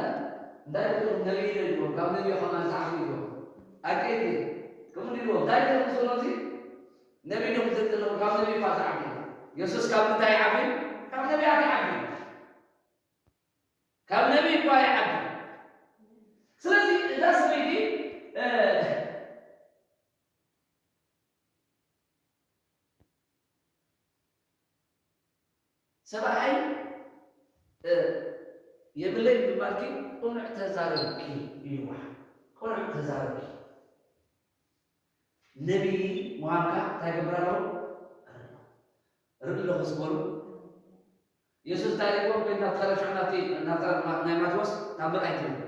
እንታይ ይብሉ? ነቢይ ነው ይብሉ። ካብ ነቢይ ኾና ዝዓብዱ ይብሉ። ኣቀይት ከምኡ ይብሉ። እንታይ ይብሉ? ስለዚ ነቢይ ነው ዝብሉ። ካብ ነቢይ እኳ ዝዓብዱ። የሱስ ካብ ምንታይ ይዓቢ? ካብ ነቢያት ይዓቢ። ካብ ነቢይ እኳ ይዓቢ። ስለዚ እዛ ሰበይቲ፣ እ፣ ሰብኣይ፣ እ፣ የብለይ ብምባልኪ ቅኑዕ ተዛረብኪ ኢልዋ። ቅኑዕ ተዛረብኪ። ነቢይ ምዃንካ እንታይ ገብር ኣለዎ? ርኢ ኣለኹ ዝበሉ። የሱስ እንታይ ኢልዎም? ከይድ ናብ ተረፍ ናብቲ፣ ናብ ተረፍ ማ-፣ ናይ ማቴዎስ ታምር ኣይትበሉ።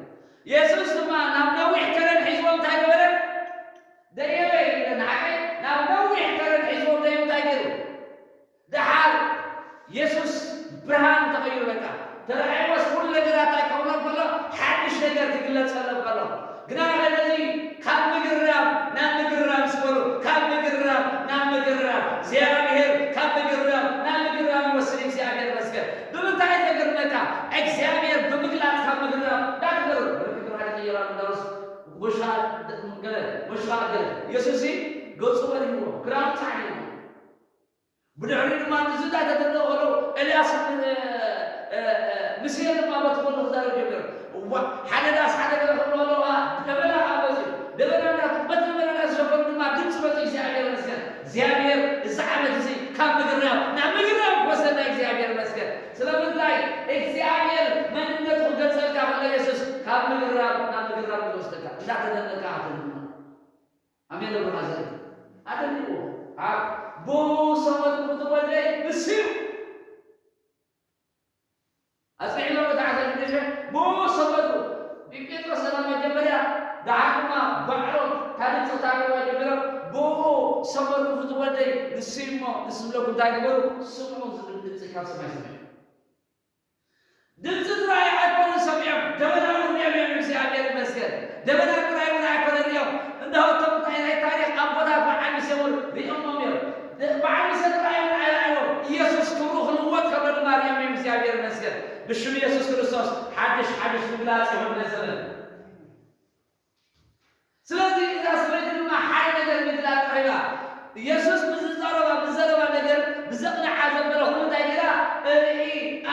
የሱስ ድማ ናብ ነዊሕ ከረን ሒዝዎም እንታይ ገበረ? ደየበ ኢለ ንዓቀይ ናብ ነዊሕ ከረን ሒዝዎም ደየበ እንታይ ገይሩ? ደሓር የሱስ ብርሃን ተቐይሩ በቃ። ተረኣይዎስ ኩሉ ነገራት እንታይ ክኸውን ከሎ? ሓድሽ ነገር ክግለጸሎም ከሎ። ግና ነዚ ካብ ምግራም ናብ ምግራም ዝበሉ፣ ካብ ምግራም ናብ ምግራም፣ እግዚኣብሔር ካብ ምግራም ናብ ምግራም ይወስድ። እግዚኣብሔር ይመስገን። ብምንታይ ዘገርመካ? እግዚኣብሔር ብምግላጽ ካብ ምግራም እንዳትገርም። ርክብ ሓደ ቀየራ እንዳውስ፣ ሙሻ፣ ገለ፣ ሙሻ፣ ገለ። ኢየሱስ ገጹ በሪህዎ፣ ክራሩ ጻዕዳ። ብድሕሪኡ ድማ ንዝዳ ተተንዶ ከሎ ኤልያስ፣ እ፣ እ፣ እ፣ ሙሴ ድማ በቲ ጎኑ ክዛረብ ጀመረ። እዋ፣ ሓደ ዳስ ሓደ ገለ ክብሎ ከለዋ ደበና ከዓ በዝሑ። ደበና እንዳ-፣ በቲ ደበና እንዳተሸፈኑ ድማ ድምፂ መፂኡ። እግዚኣብሔር ይመስገን። እግዚኣብሔር እዚ ዓመት እዚ ካብ ምግራም ናብ ምግራም ክወስደና እግዚኣብሔር ይመስገን። ስለምንታይ? እግዚኣብሔር መንነቱ ክገልጸልካ ከሎ የሱስ ካብ ምግራም ናብ ምግራም ክወስደካ እንዳተደነቅካ ኣትንማ። ኣሜን። ለብርሃ ዘርኢ ኣደንቅዎ። ኣብ ብኡ ሰመርኩ ትወደይ ንሱ እዩ። ኣጽኒዕሎም እቲ ዓሰርተ ሽዱሽተ ብኡ ሰመርኩ። ጴጥሮስ ሰላም መጀመርያ፣ ደሓር ድማ ባዕሎም ታሪኽ ዝታገዋ ጀሚሮም፣ ብኡ ሰመርኩ ትወደይ ንሱ እዩ እሞ፣ ንሱ ዝብለኩም እንታይ ግበሩ? ስምዑ ዝብል ድምጺ ካብ ሰማይ ሰሚዖም። ድምፂ ጥራይ ኣይኮኑን ሰሚዖም፣ ደበና እውን ሪኦም እዮም። እግዚኣብሔር ይመስገን። ደበና ጥራይ እውን ኣይኮነ ሪኦም። እንደ እቶም ናይ፣ ናይ ታሪኽ ኣቦታት በዓል ሙሴ እውን ሪኦሞም እዮም። ደ-፣ በዓል ሙሴ ጥራይ እውን ኣይረኣይዎም። ኢየሱስ ክብሩ ክልወጥ ከሎ ድማ ሪኦም እዮም። እግዚኣብሔር ይመስገን። ብሽም ኢየሱስ ክርስቶስ ሓድሽ፣ ሓድሽ ምግላጽ ይኹን ነዚ ዘመን። ስለዚ እዛ ሰበይቲ ድማ ሓደ ነገር ምግላጽ ቀሪባ። ኢየሱስ ብዝዛረባ፣ ብዘረባ ነገር ብዘቕንዓ ዘበለ ኩሉ እንታይ ገይራ? እርኢ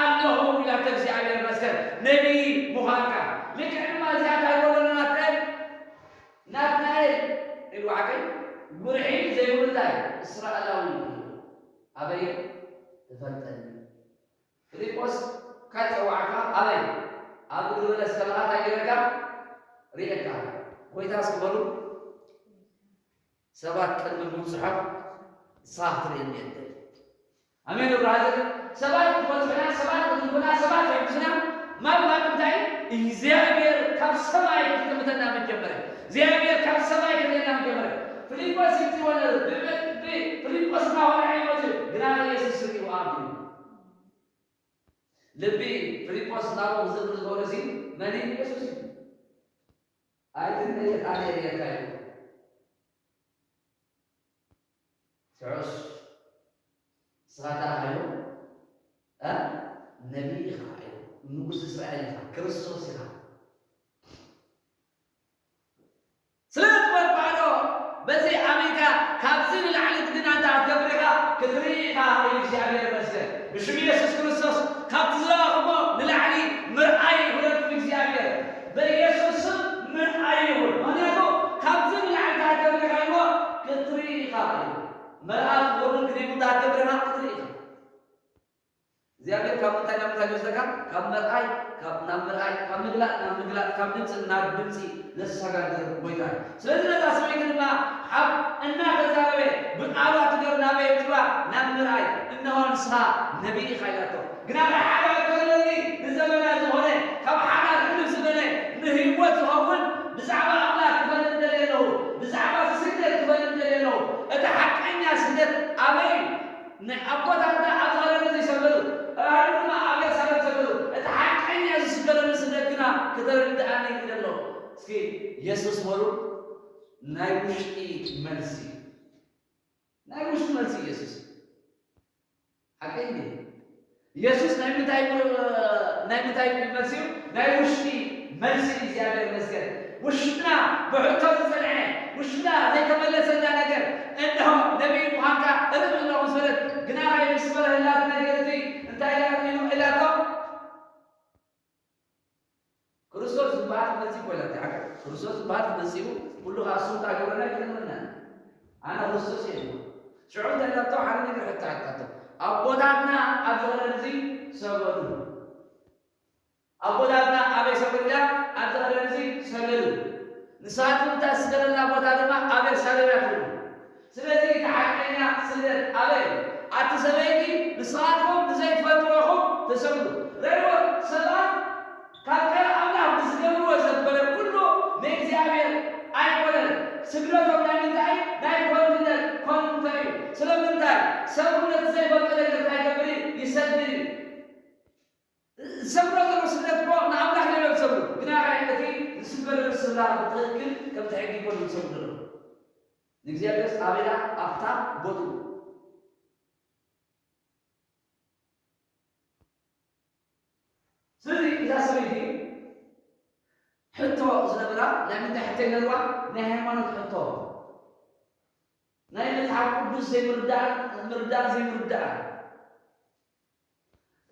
ኣለኹ ኢላቶ። እግዚኣብሔር ይመስገን። ነቢይ ምዃንካ። ልክዕ ድማ እዚኣ እንታይ በሎ ናትናኤል? ናትናኤል ኢሉ ሓቀይ ጉርሒ ዘይብሉ እንታይ? እስራኤላዊ እዩ። ኣበይ? ትፈልጠኒ። ፊልጶስ፣ ካይ ጸዋዕካ? ኣበይ? ኣብ እግሪ በለስ ከለኻ እንታይ ገይረካ? ርእየካ። ጎይታ እስኪ በሉ፣ ሰባት ቅድሚ ምብጽሖም ንስኻ ክትርእየኒ እየ እብል። ኣሜን፣ ብራዘር። ሰባት ክበጽሑና፣ ሰባት ክድንቁና፣ ሰባት ክሕግዙና፣ ማብ፣ ማብ እንታይ? እግዚኣብሔር ካብ ሰማይ ክጥምተና መጀመርያ። እግዚኣብሔር ካብ ሰማይ ክርእየና መጀመርያ። ፊልጶስ ይምጽእ ወለ፣ ብ-፣ ብ-፣ ፊልጶስ እናኾነ እዩ መጽኡ፣ ግና ኢየሱስ ርእዩ ኣቢሉ። ልቢ ፊልጶስ ናብኡ ክዝክር ዝገብሮ እዚ መን እዩ? ኢየሱስ እዩ። ኣይትንደይ፣ ኣነ እርእየካ እዩ። ሽዑስ ንስኻ እንታይ ኢኻ ኢሉ? እ? ነቢይ ኢኻ ኢሉ። ንጉስ እስራኤል ኢኻ፣ ክርስቶስ ኢኻ። ስለ ዝበልኩኻ ዶ በዚ ኣሚንካ ካብዚ ንላዕሊ ግን ኣንታ ክትገብር ኢኻ፣ ክትርኢ ኢኻ ኢሉ እግዚኣብሔር ይመስገን። ብሽም ኢየሱስ ክርስቶስ ካብቲ ዝረኣኹሞ ንላዕሊ ምርኣይ ይኹነልኩም እግዚኣብሔር። በኢየሱስ ስም ምርኣይ ይኹን። ምኽንያቱ ካብዚ ንላዕሊ እንታይ ክትገብር ኢኻ ኢልዎ? ክት-፣ እግዚኣብሔር ካብ ምንታይ ናብ ምንታይ ይወስደካ? ካብ መርኣይ ካብ ናብ መርኣይ፣ ካብ ምግላጥ ናብ ምግላጥ፣ ካብ ድምፂ ናብ ድምፂ ዘሰጋግር ጎይታ እዩ። ስለዚ ነዛ ሰበይቲ ድማ ካብ እናተዛረበ ብቃሉ ኣትገር ናበይ እትብላ ናብ መርኣይ፣ እነሆ ንስኻ ነቢይ ኢኻ ኢላቶ። ግና ሓደ ክፈለኒ ንዘመና ዝኾነ ካብ ሓዳር ሕልፍ ዝበለ ንህይወት ዝኸውን ብዛዕባ ኣምላኽ ክፈልጥ ደልየ ኣለኹ። ብዛዕባ ስደት ክፈልጥ ደልየ ኣለኹ። እቲ ሓቀኛ ስደት ኣበይ እዩ? ናይ ኣቦታትና ኣብ ዝኸደሉ ዘይሰገዱ፣ ኣህዱ ድማ ኣብ የሩሳሌም ሰገዱ። እቲ ሓቀኛ ዝስገደሉ ስደት ግና ክተረድኣኒ ይደሎ። እስኪ የሱስ በሉ ናይ ውሽጢ መልሲ፣ ናይ ውሽጢ መልሲ የሱስ ሓቀይ እንዴ? የሱስ ናይ ምንታይ ናይ ምንታይ መልሲ እዩ? ናይ ውሽጢ መልሲ እግዚኣብሔር ይመስገን። ውሽጥና ብሕቶ ዝጸንዐ፣ ውሽጥና ዘይተመለሰና ነገር፣ እንሆ ነቢይ ምዃንካ እርም ኣለኹ ምስ በለት፣ ግና ናይ ምስ በረህላት ነገር እቲ እንታይ ኢላ ኢሉ ኢላቶ? ክርስቶስ ዝበሃል ክመጽእ እኮ ኢላቶ። ሓቂ ክርስቶስ ዝበሃል ክመጽእ እዩ። ኩሉ ኸኣ እሱ እንታይ ገብረና ይነግረና። ኣነ ክርስቶስ እየ ኢሉ። ሽዑ እንታይ ኢላቶ? ሓደ ነገር ሕቶ ሓታቶ። ኣቦታትና ኣብ ዝኸደን እዚ ሰገዱ። ኣቦታትና ኣበይ ሰገዱ ኢላ? ኣብ ዝኸደን እዚ ሰገዱ። ንስኻትኩም እታ ዝስገደላ ቦታ ድማ ኣብ የሩሳሌም እያ ትብሉ። ስለዚ እቲ ሓቀኛ ስግደት ኣበይ እዩ? ኣቲ ሰበይቲ ንስኻትኩም ንዘይትፈልጥዎ ኢኹም ትሰግዱ። ርእይዎ፣ ሰባት ካብ ቃል ኣምላኽ ብዝገብርዎ ዘበለ ኩሉ ንእግዚኣብሔር ኣይኮነን። ስግደቶም ናይ ምንታይ? ናይ ኮንትነት፣ ኮንተ እዩ። ስለምንታይ? ሰብ ነቲ ዘይፈልጦ ነገር እንታይ ይገብር እዩ? ይሰግድ እዩ። ዝሰግዶ ዘሎ ስግደት እኮ ንኣምላኽ እዮም ዝሰግዱ። ግና ኸዓ እቲ ዝስገደሉ ስፍራ ብትኽክል ከምቲ ሕጊ ይኮኑ ዝሰግዱ ዘለዉ። ንእግዚኣብሔርስ ኣበይ ኢላ ኣብታ ቦትኡ። ስለዚ እዛ ሰበይቲ ሕቶ ዝነበራ ናይ ምንታይ ሕቶ ይነርዋ? ናይ ሃይማኖት ሕቶ። ናይ መጽሓፍ ቅዱስ ዘይምርዳእ፣ ምርዳእ ዘይምርዳእ።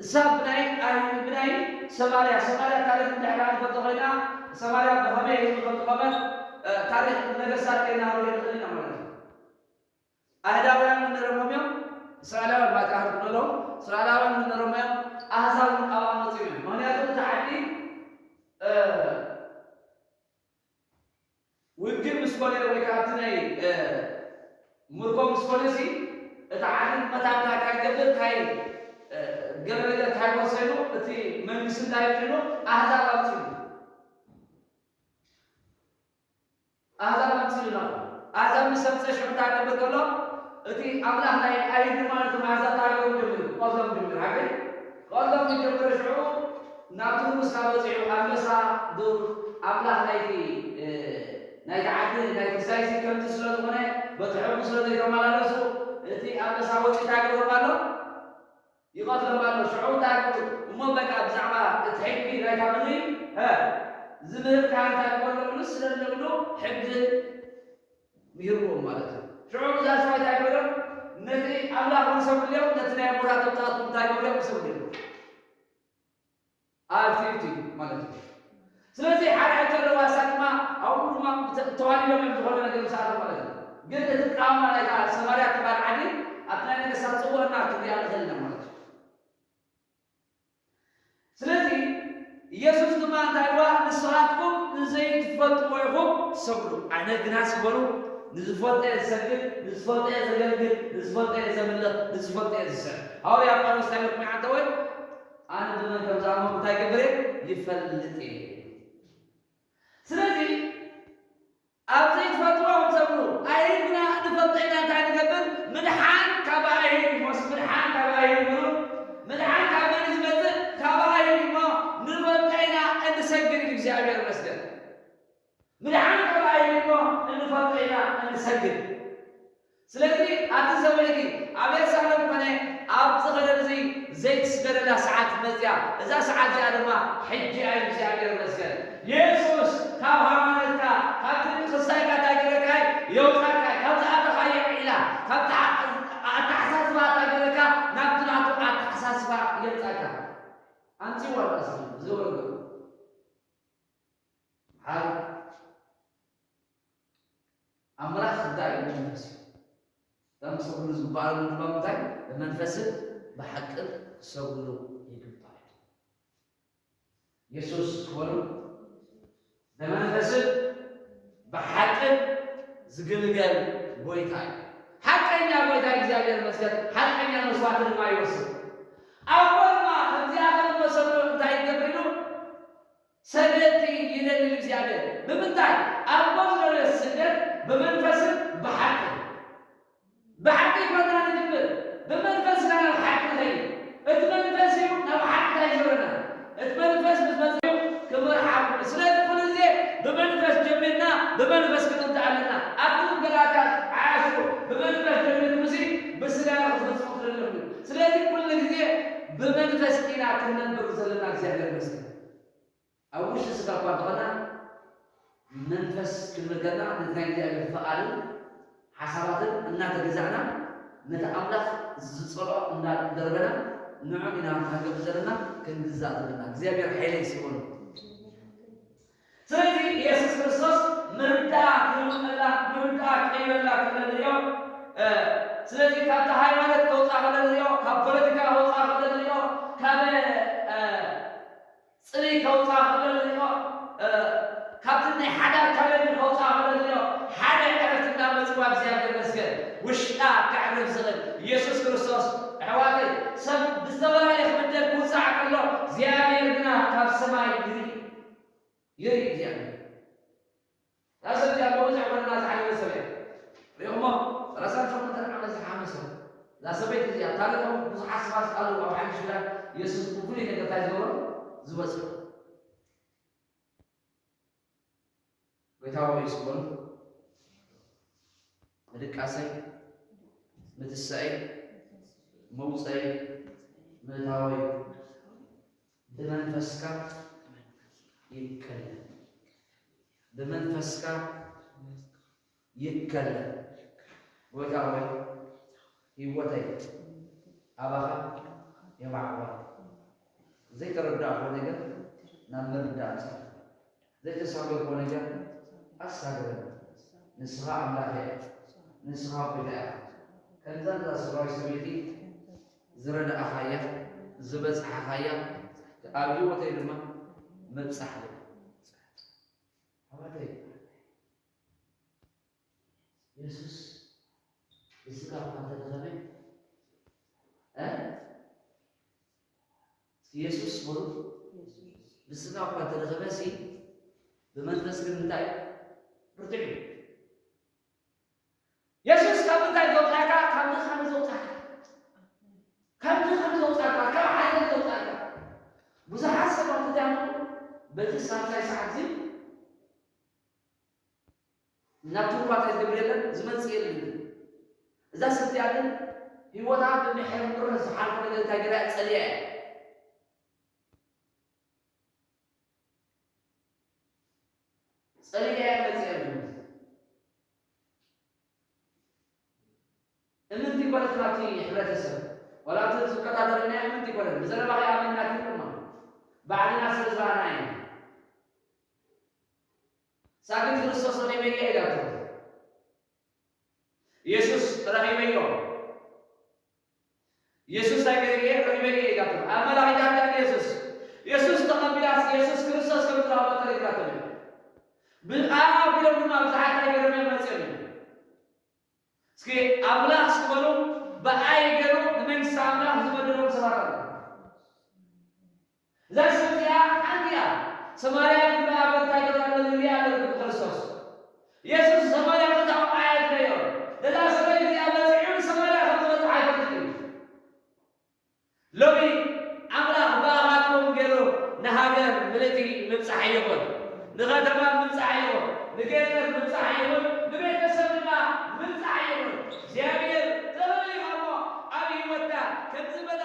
እሳ ብናይ ኣይ-፣ ብናይ ሰማርያ፣ ሰማርያ ታሪኽ እንድሕር ንፈልጦ ኮይና፣ ሰማርያ ብኸመይ እዩ ዝፈልጦ ከመት፣ እ፣ ታሪኽ ነገስታት ከይናረው ይኽእል ኢና ማለት እዩ። ኣህዳውያን ንረሞም እዮም፣ እስራኤላውያን ማለት ኣህድ ንበሎም፣ እስራኤላውያን ንረሞም እዮም፣ ኣህዛብ እውን ኣብኣ መፅዮም እዮም። ምኽንያቱ እቲ ዓዲ፣ እ፣ ውግእ ምስ ኮነ ወይ ከዓ ኣብቲ ናይ፣ እ፣ ምርኮ ምስ ኮነሲ፣ እቲ ዓዲ መታን እንታይ ይገብር? እንታይ፣ እ፣ ገለ ነገር እንታይ ወሰኑ? እቲ መንግስቲ እንታይ ኮይኑ? ኣህዛብ ኣምፅኡ። ኣህዛብ ኣምፅኡ ናብኡ። ኣህዛብ ምስ ኣምፀ ሽዑ እንታይ ክገብር ከሎ? እቲ ኣምላኽ ናይ ኣይሁድ ድማ ነቶም ኣህዛብ እንታይ ክገብሩ ጀሚሩ? ክቐትሎም ጀሚሩ። ሓገይ? ክቐትሎም ምስ ጀመረ ሽዑ ናብቲ ንጉስ ካብ በፂሑ ኣንበሳ ዱር ኣምላኽ ናይቲ፣ እ፣ ናይቲ ዓዲ፣ ናይቲ ሳይሲ ከምዚ ስለ ዝኾነ፣ በቲ ሕጉ ስለ ዘይተመላለሱ፣ እቲ ኣንበሳ ወፂኡ እንታይ ክገብሮም ኣሎ? ይቐትሎም ኣሎ። ሽዑ እንታይ ክብሉ? እሞ በቃ ብዛዕባ እቲ ሕጊ ናይታ ምድሪ፣ እ፣ ዝምህር ካህን እንታይ ክበሎም? ንሱ ስለለብሉ ሕጊ ምሂርዎም ማለት እዩ። ሽዑ እዛ ሰበይቲ እንታይ ገይሮም? ነቲ ኣምላኽ እውን ሰብልዮም፣ ነቲ ናይ ኣቦታቶም ጣት እንታይ ገይሮም? ሰብልዮም። ኣብ ፊፍቲ ማለት እዩ። ስለዚ ሓደ ሕቶ ኣለዋ፣ እሳ ድማ ኣብኡ ድማ ተ-፣ ተዋሊዶም እዮም ዝኾነ ነገር ምስኣሉ ማለት እዩ። ግን እቲ ቃማ ናይታ ሰማርያ ትበሃል ዓዲ ኣብቲ ናይ ነገስታት ጽውዕና ክንሪኣ ንኽእል ኢና ማለት እዩ። ስለዚ ኢየሱስ ድማ እንታይ ኢልዋ? ንስኻትኩም ንዘይትፈልጥዎ ኢኹም ትሰግዱ፣ ኣነ ግናስ በሉ ንዝፈልጦ እየ ዝሰግድ፣ ንዝፈልጦ እየ ዘገልግል፣ ንዝፈልጦ እየ ዘምልኽ፣ ንዝፈልጦ እየ ዝስዕም። ሃዋርያ ጳውሎስ እንታይ ኢሉ ክምዓተወ? ኣነ ብመን ከም ዝኣመንኩ እንታይ ይገብር እየ? ይፈልጥ እየ። ስለዚ ኣብ ዘይትፈልጥዎ ክትሰግዱ፣ ኣይሁድ ግና ንፈልጦ ኢና እንታይ ንገብር? ምድሓን ካብ ኣይሁድ እዩ። ሞስ ምድሓን ካብ ኣይሁድ እዩ። ምድሓን ካብ መን እዩ ዝመጽእ? ካብ ኣይሁድ እዩ። እሞ ንፈልጦ ኢና እንሰግድ ኢሉ እግዚኣብሔር ይመስገን። ምድሓን ካብ ኣይሁድ እሞ እንፈልጦ ኢና እንሰግድ። ስለዚ ኣቲ ሰበይቲ ኣብ የሩሳሌም ኮነ ኣብ ዝኸደን እዚ ዘይትስገደላ ሰዓት መጽያ። እዛ ሰዓት እዚኣ ድማ ሕጂ እያ። እግዚኣብሔር ይመስገን። የሱስ ካብ ሃይማኖትካ፣ ካብቲ ንክስታይካ እንታይ ገይረካ እዩ? የውጻካ። ካብ ዝኣተኻዮ ዒላ፣ ካብቲ ዓ-፣ ኣተሓሳስባ እንታይ ገይረካ? ናብቲ ናቱ ኣተሓሳስባ የምጻካ። ኣምጺእዋ በቃ፣ እዚ ወረደ። ሓር ኣምላኽ እንታይ እዩ? መንፈስ እዩ። እቶም ሰብሉ ዝበሃሉ ድማ እንታይ? ብመንፈስን ብሓቅን ክሰግዱ ይግባእ። የሱስ ክበሉ ብመንፈስን ብሓቅን ዝግልገል ጎይታ እዩ። ሓቀኛ ጎይታ እግዚኣብሔር ይመስገን፣ ሓቀኛ መስዋዕቲ ድማ ይወስድ። ኣቦ ድማ ከምዚኣቶም መሰሉ እንታይ ይገብር ኢሉ ሰገድቲ ይደሊ እግዚኣብሔር። ብምንታይ? ኣቦ ዝደለዮ ስግደት ብመንፈስን ብሓቅን። ብሓቂ ይኮና ንግብር፣ ብመንፈስና ናብ ሓቂ ንኸይድ። እቲ መንፈስ እዩ ናብ ሓቂ እንታይ ይገብረና? እቲ መንፈስ ምስ መጽኡ ክመርሓ። ስለዚ ኩሉ ግዜ ብመንፈስ ጀሚርና ብመንፈስ ክንምታእ ኣለና። ኣብቲ ገላትያ ዓስሩ ብመንፈስ ጀሚርኩምሲ ብስጋ ክትፍጽሙ ትደለኹ። ስለዚ ኩሉ ግዜ ብመንፈስ ኢና ክንነብር ዘለና። እግዚኣብሔር ይመስገን። ኣብ ውሽጢ ስጋ እኳ እንተኾና መንፈስ ክንብል ከለና ነቲ ናይ እግዚኣብሔር ፈቓድን ሓሳባትን እናተገዛእና ነቲ ኣምላኽ ዝጸልኦ እንዳደረበና ንዑ ኢና ክንገብር ዘለና፣ ክንግዛእ ዘለና። እግዚኣብሔር ሓይለ ይስበሉ። ስለዚ የሱስ ክርስቶስ ምርዳእ ክህልወና፣ ምርዳእ ክቕይረና ከሎ ንሪኦ። እ፣ ስለዚ ካብቲ ሃይማኖት ከውፅኣ ከሎ ንሪኦ፣ ካብ ፖለቲካ ከውፅኣ ከሎ ንሪኦ፣ ካብ፣ እ፣ ጽልኢ ከውፅኣ ከሎ ንሪኦ፣ እ፣ ካብቲ ናይ ሓዳር ቻለንጅ ከውፅኣ ከሎ ንሪኦ፣ ሓደ ዕረፍቲ እናመፅዋ እግዚኣብሔር ይመስገን። ውሽጣ ከዕርፍ ዝኽእል የሱስ ክርስቶስ፣ ኣሕዋተይ፣ ሰብ ብዝተፈላለየ ክምደብ ክውፃዕ ከሎ፣ እግዚኣብሔር ግና ካብ ሰማይ ይርኢ፣ ይርኢ እግዚኣብሔር። እዛ ሰብ እዚኣ ብብዙሕ ጎደና ዝሓለፈት ሰብ እያ። ሪእኹሞ? ሰላሳን ሸሞንተን ዓመት ዝሓመ ሰብ። እዛ ሰበይቲ እዚኣ፣ ታሪኾም ብዙሓት ሰባት ኣለዉ ኣብ ሓድሽ ኪዳን፣ የሱስ ብፍሉይ ነገር እንታይ ዝገበሮ? ዝበፅሑ። ጎይታ ሆይ፣ ስበሉ። ምድቃሰይ፣ ምትሳኤይ፣ መውፀይ፣ ምእታወይ ብመንፈስካ ይከለ። ብመንፈስካ ይከለ። ጎይታ ሆይ፣ ህይወተይ ኣባኻ የማዕዋ። ዘይተረዳእኩዎ ነገር ናብ ምርዳእ ኣምፅእ። ዘይተሳገርኩዎ ነገር ኣሳግረኒ። ንስኻ ኣምላኸይ ኢኻ። ንስኻ ጎይታ ኢኻ። ከምዛ እዛ ሱራዊት ሰበይቲ ዝረዳእኻያ፣ ዝበፅሓኻያ፣ ኣብ ህይወተይ ድማ ምብፃሕ ኣለዎ። ኣሕዋተይ፣ የሱስ ብስጋ እኳ እንተደኸመ፣ እ? እስኪ የሱስ በሉ። ብስጋ እኳ እንተደኸመ፣ ሲ ብመንፈስ ግን እንታይ? ብርቱዕ እዩ። የሱስ ካብ ምንታይ ዘውፅኣካ? ካብ ድኻም ዘውፅኣካ። ካብ ድኻም ዘውፅኣካ፣ ካብ ሓዘን ዘውፅኣካ። ብዙሓት ሰባት እንታይ ይብሉ? በዚ ሳልሳይ ሰዓት እዚ ናብ ትሩፋት ዝገብር የለን፣ ዝመጽእ የለን። እዛ ሰብ እዚኣ ግን ህይወታ ብምሕር ምረት ዝሓልፎ ነገር እንታይ ገይራ እያ? ጸሊኣ እያ። ጸሊኣ እያ መጽእ የለን። እምንቲ ይኮነት ናብቲ ሕብረተሰብ፣ ዋላ እቲ ዝቆጣጠረና እምንቲ ይኮነት። ብዘረባ ከይኣመንና ትብል እሞ ባዕልና ስለ ዝረኣና ኢና። ሳግት ክርስቶስ ረኺበዮ ኢላቶ። የሱስ ረኺበዮ። የሱስ እንታይ ገይሩ? ረኺበዮ ኢላቶ። ኣመላኺታ እንታይ ንየሱስ? የሱስ ተቐቢላስ የሱስ ክርስቶስ ከም ዝረኸበቶ ነግራቶ። ብኣቢሎም ድማ ብዙሓት እንታይ ገይሮም እዮም መጺኦም እዮም። እስኪ ኣምላኽ እስኪ በሉ፣ ብኣይ ገይሩ ንመንግስቲ ኣምላኽ ዝበደሎም ሰባት ኣለዉ። እዛ ሰብ እዚኣ ሓንቲ እያ። ሰማርያ ድማ ኣብ እንታይ ገዛ ኣሎ ዝብልያ ኣሎ ክርስቶስ። የሱስ ሰማርያ ምእታው ኣየድለዮ። ነዛ ሰበይቲ እዚኣ በፂዑ ንሰማርያ ከም ዝበፅሓ ኣይፈልጥን እዩ። ሎሚ ኣምላኽ ብኣኻትኩም ገይሩ ንሃገር ምልእቲ ምብጻሕ ይኹን፣ ንኸተማ ምብጻሕ ይኹን፣ ንገጠር ምብጻሕ ይኹን፣ ንቤተሰብ ድማ ምብጻሕ ይኹን። እግዚኣብሔር ተበሊኻ እሞ ኣብ ህይወትና ከምዚ በላ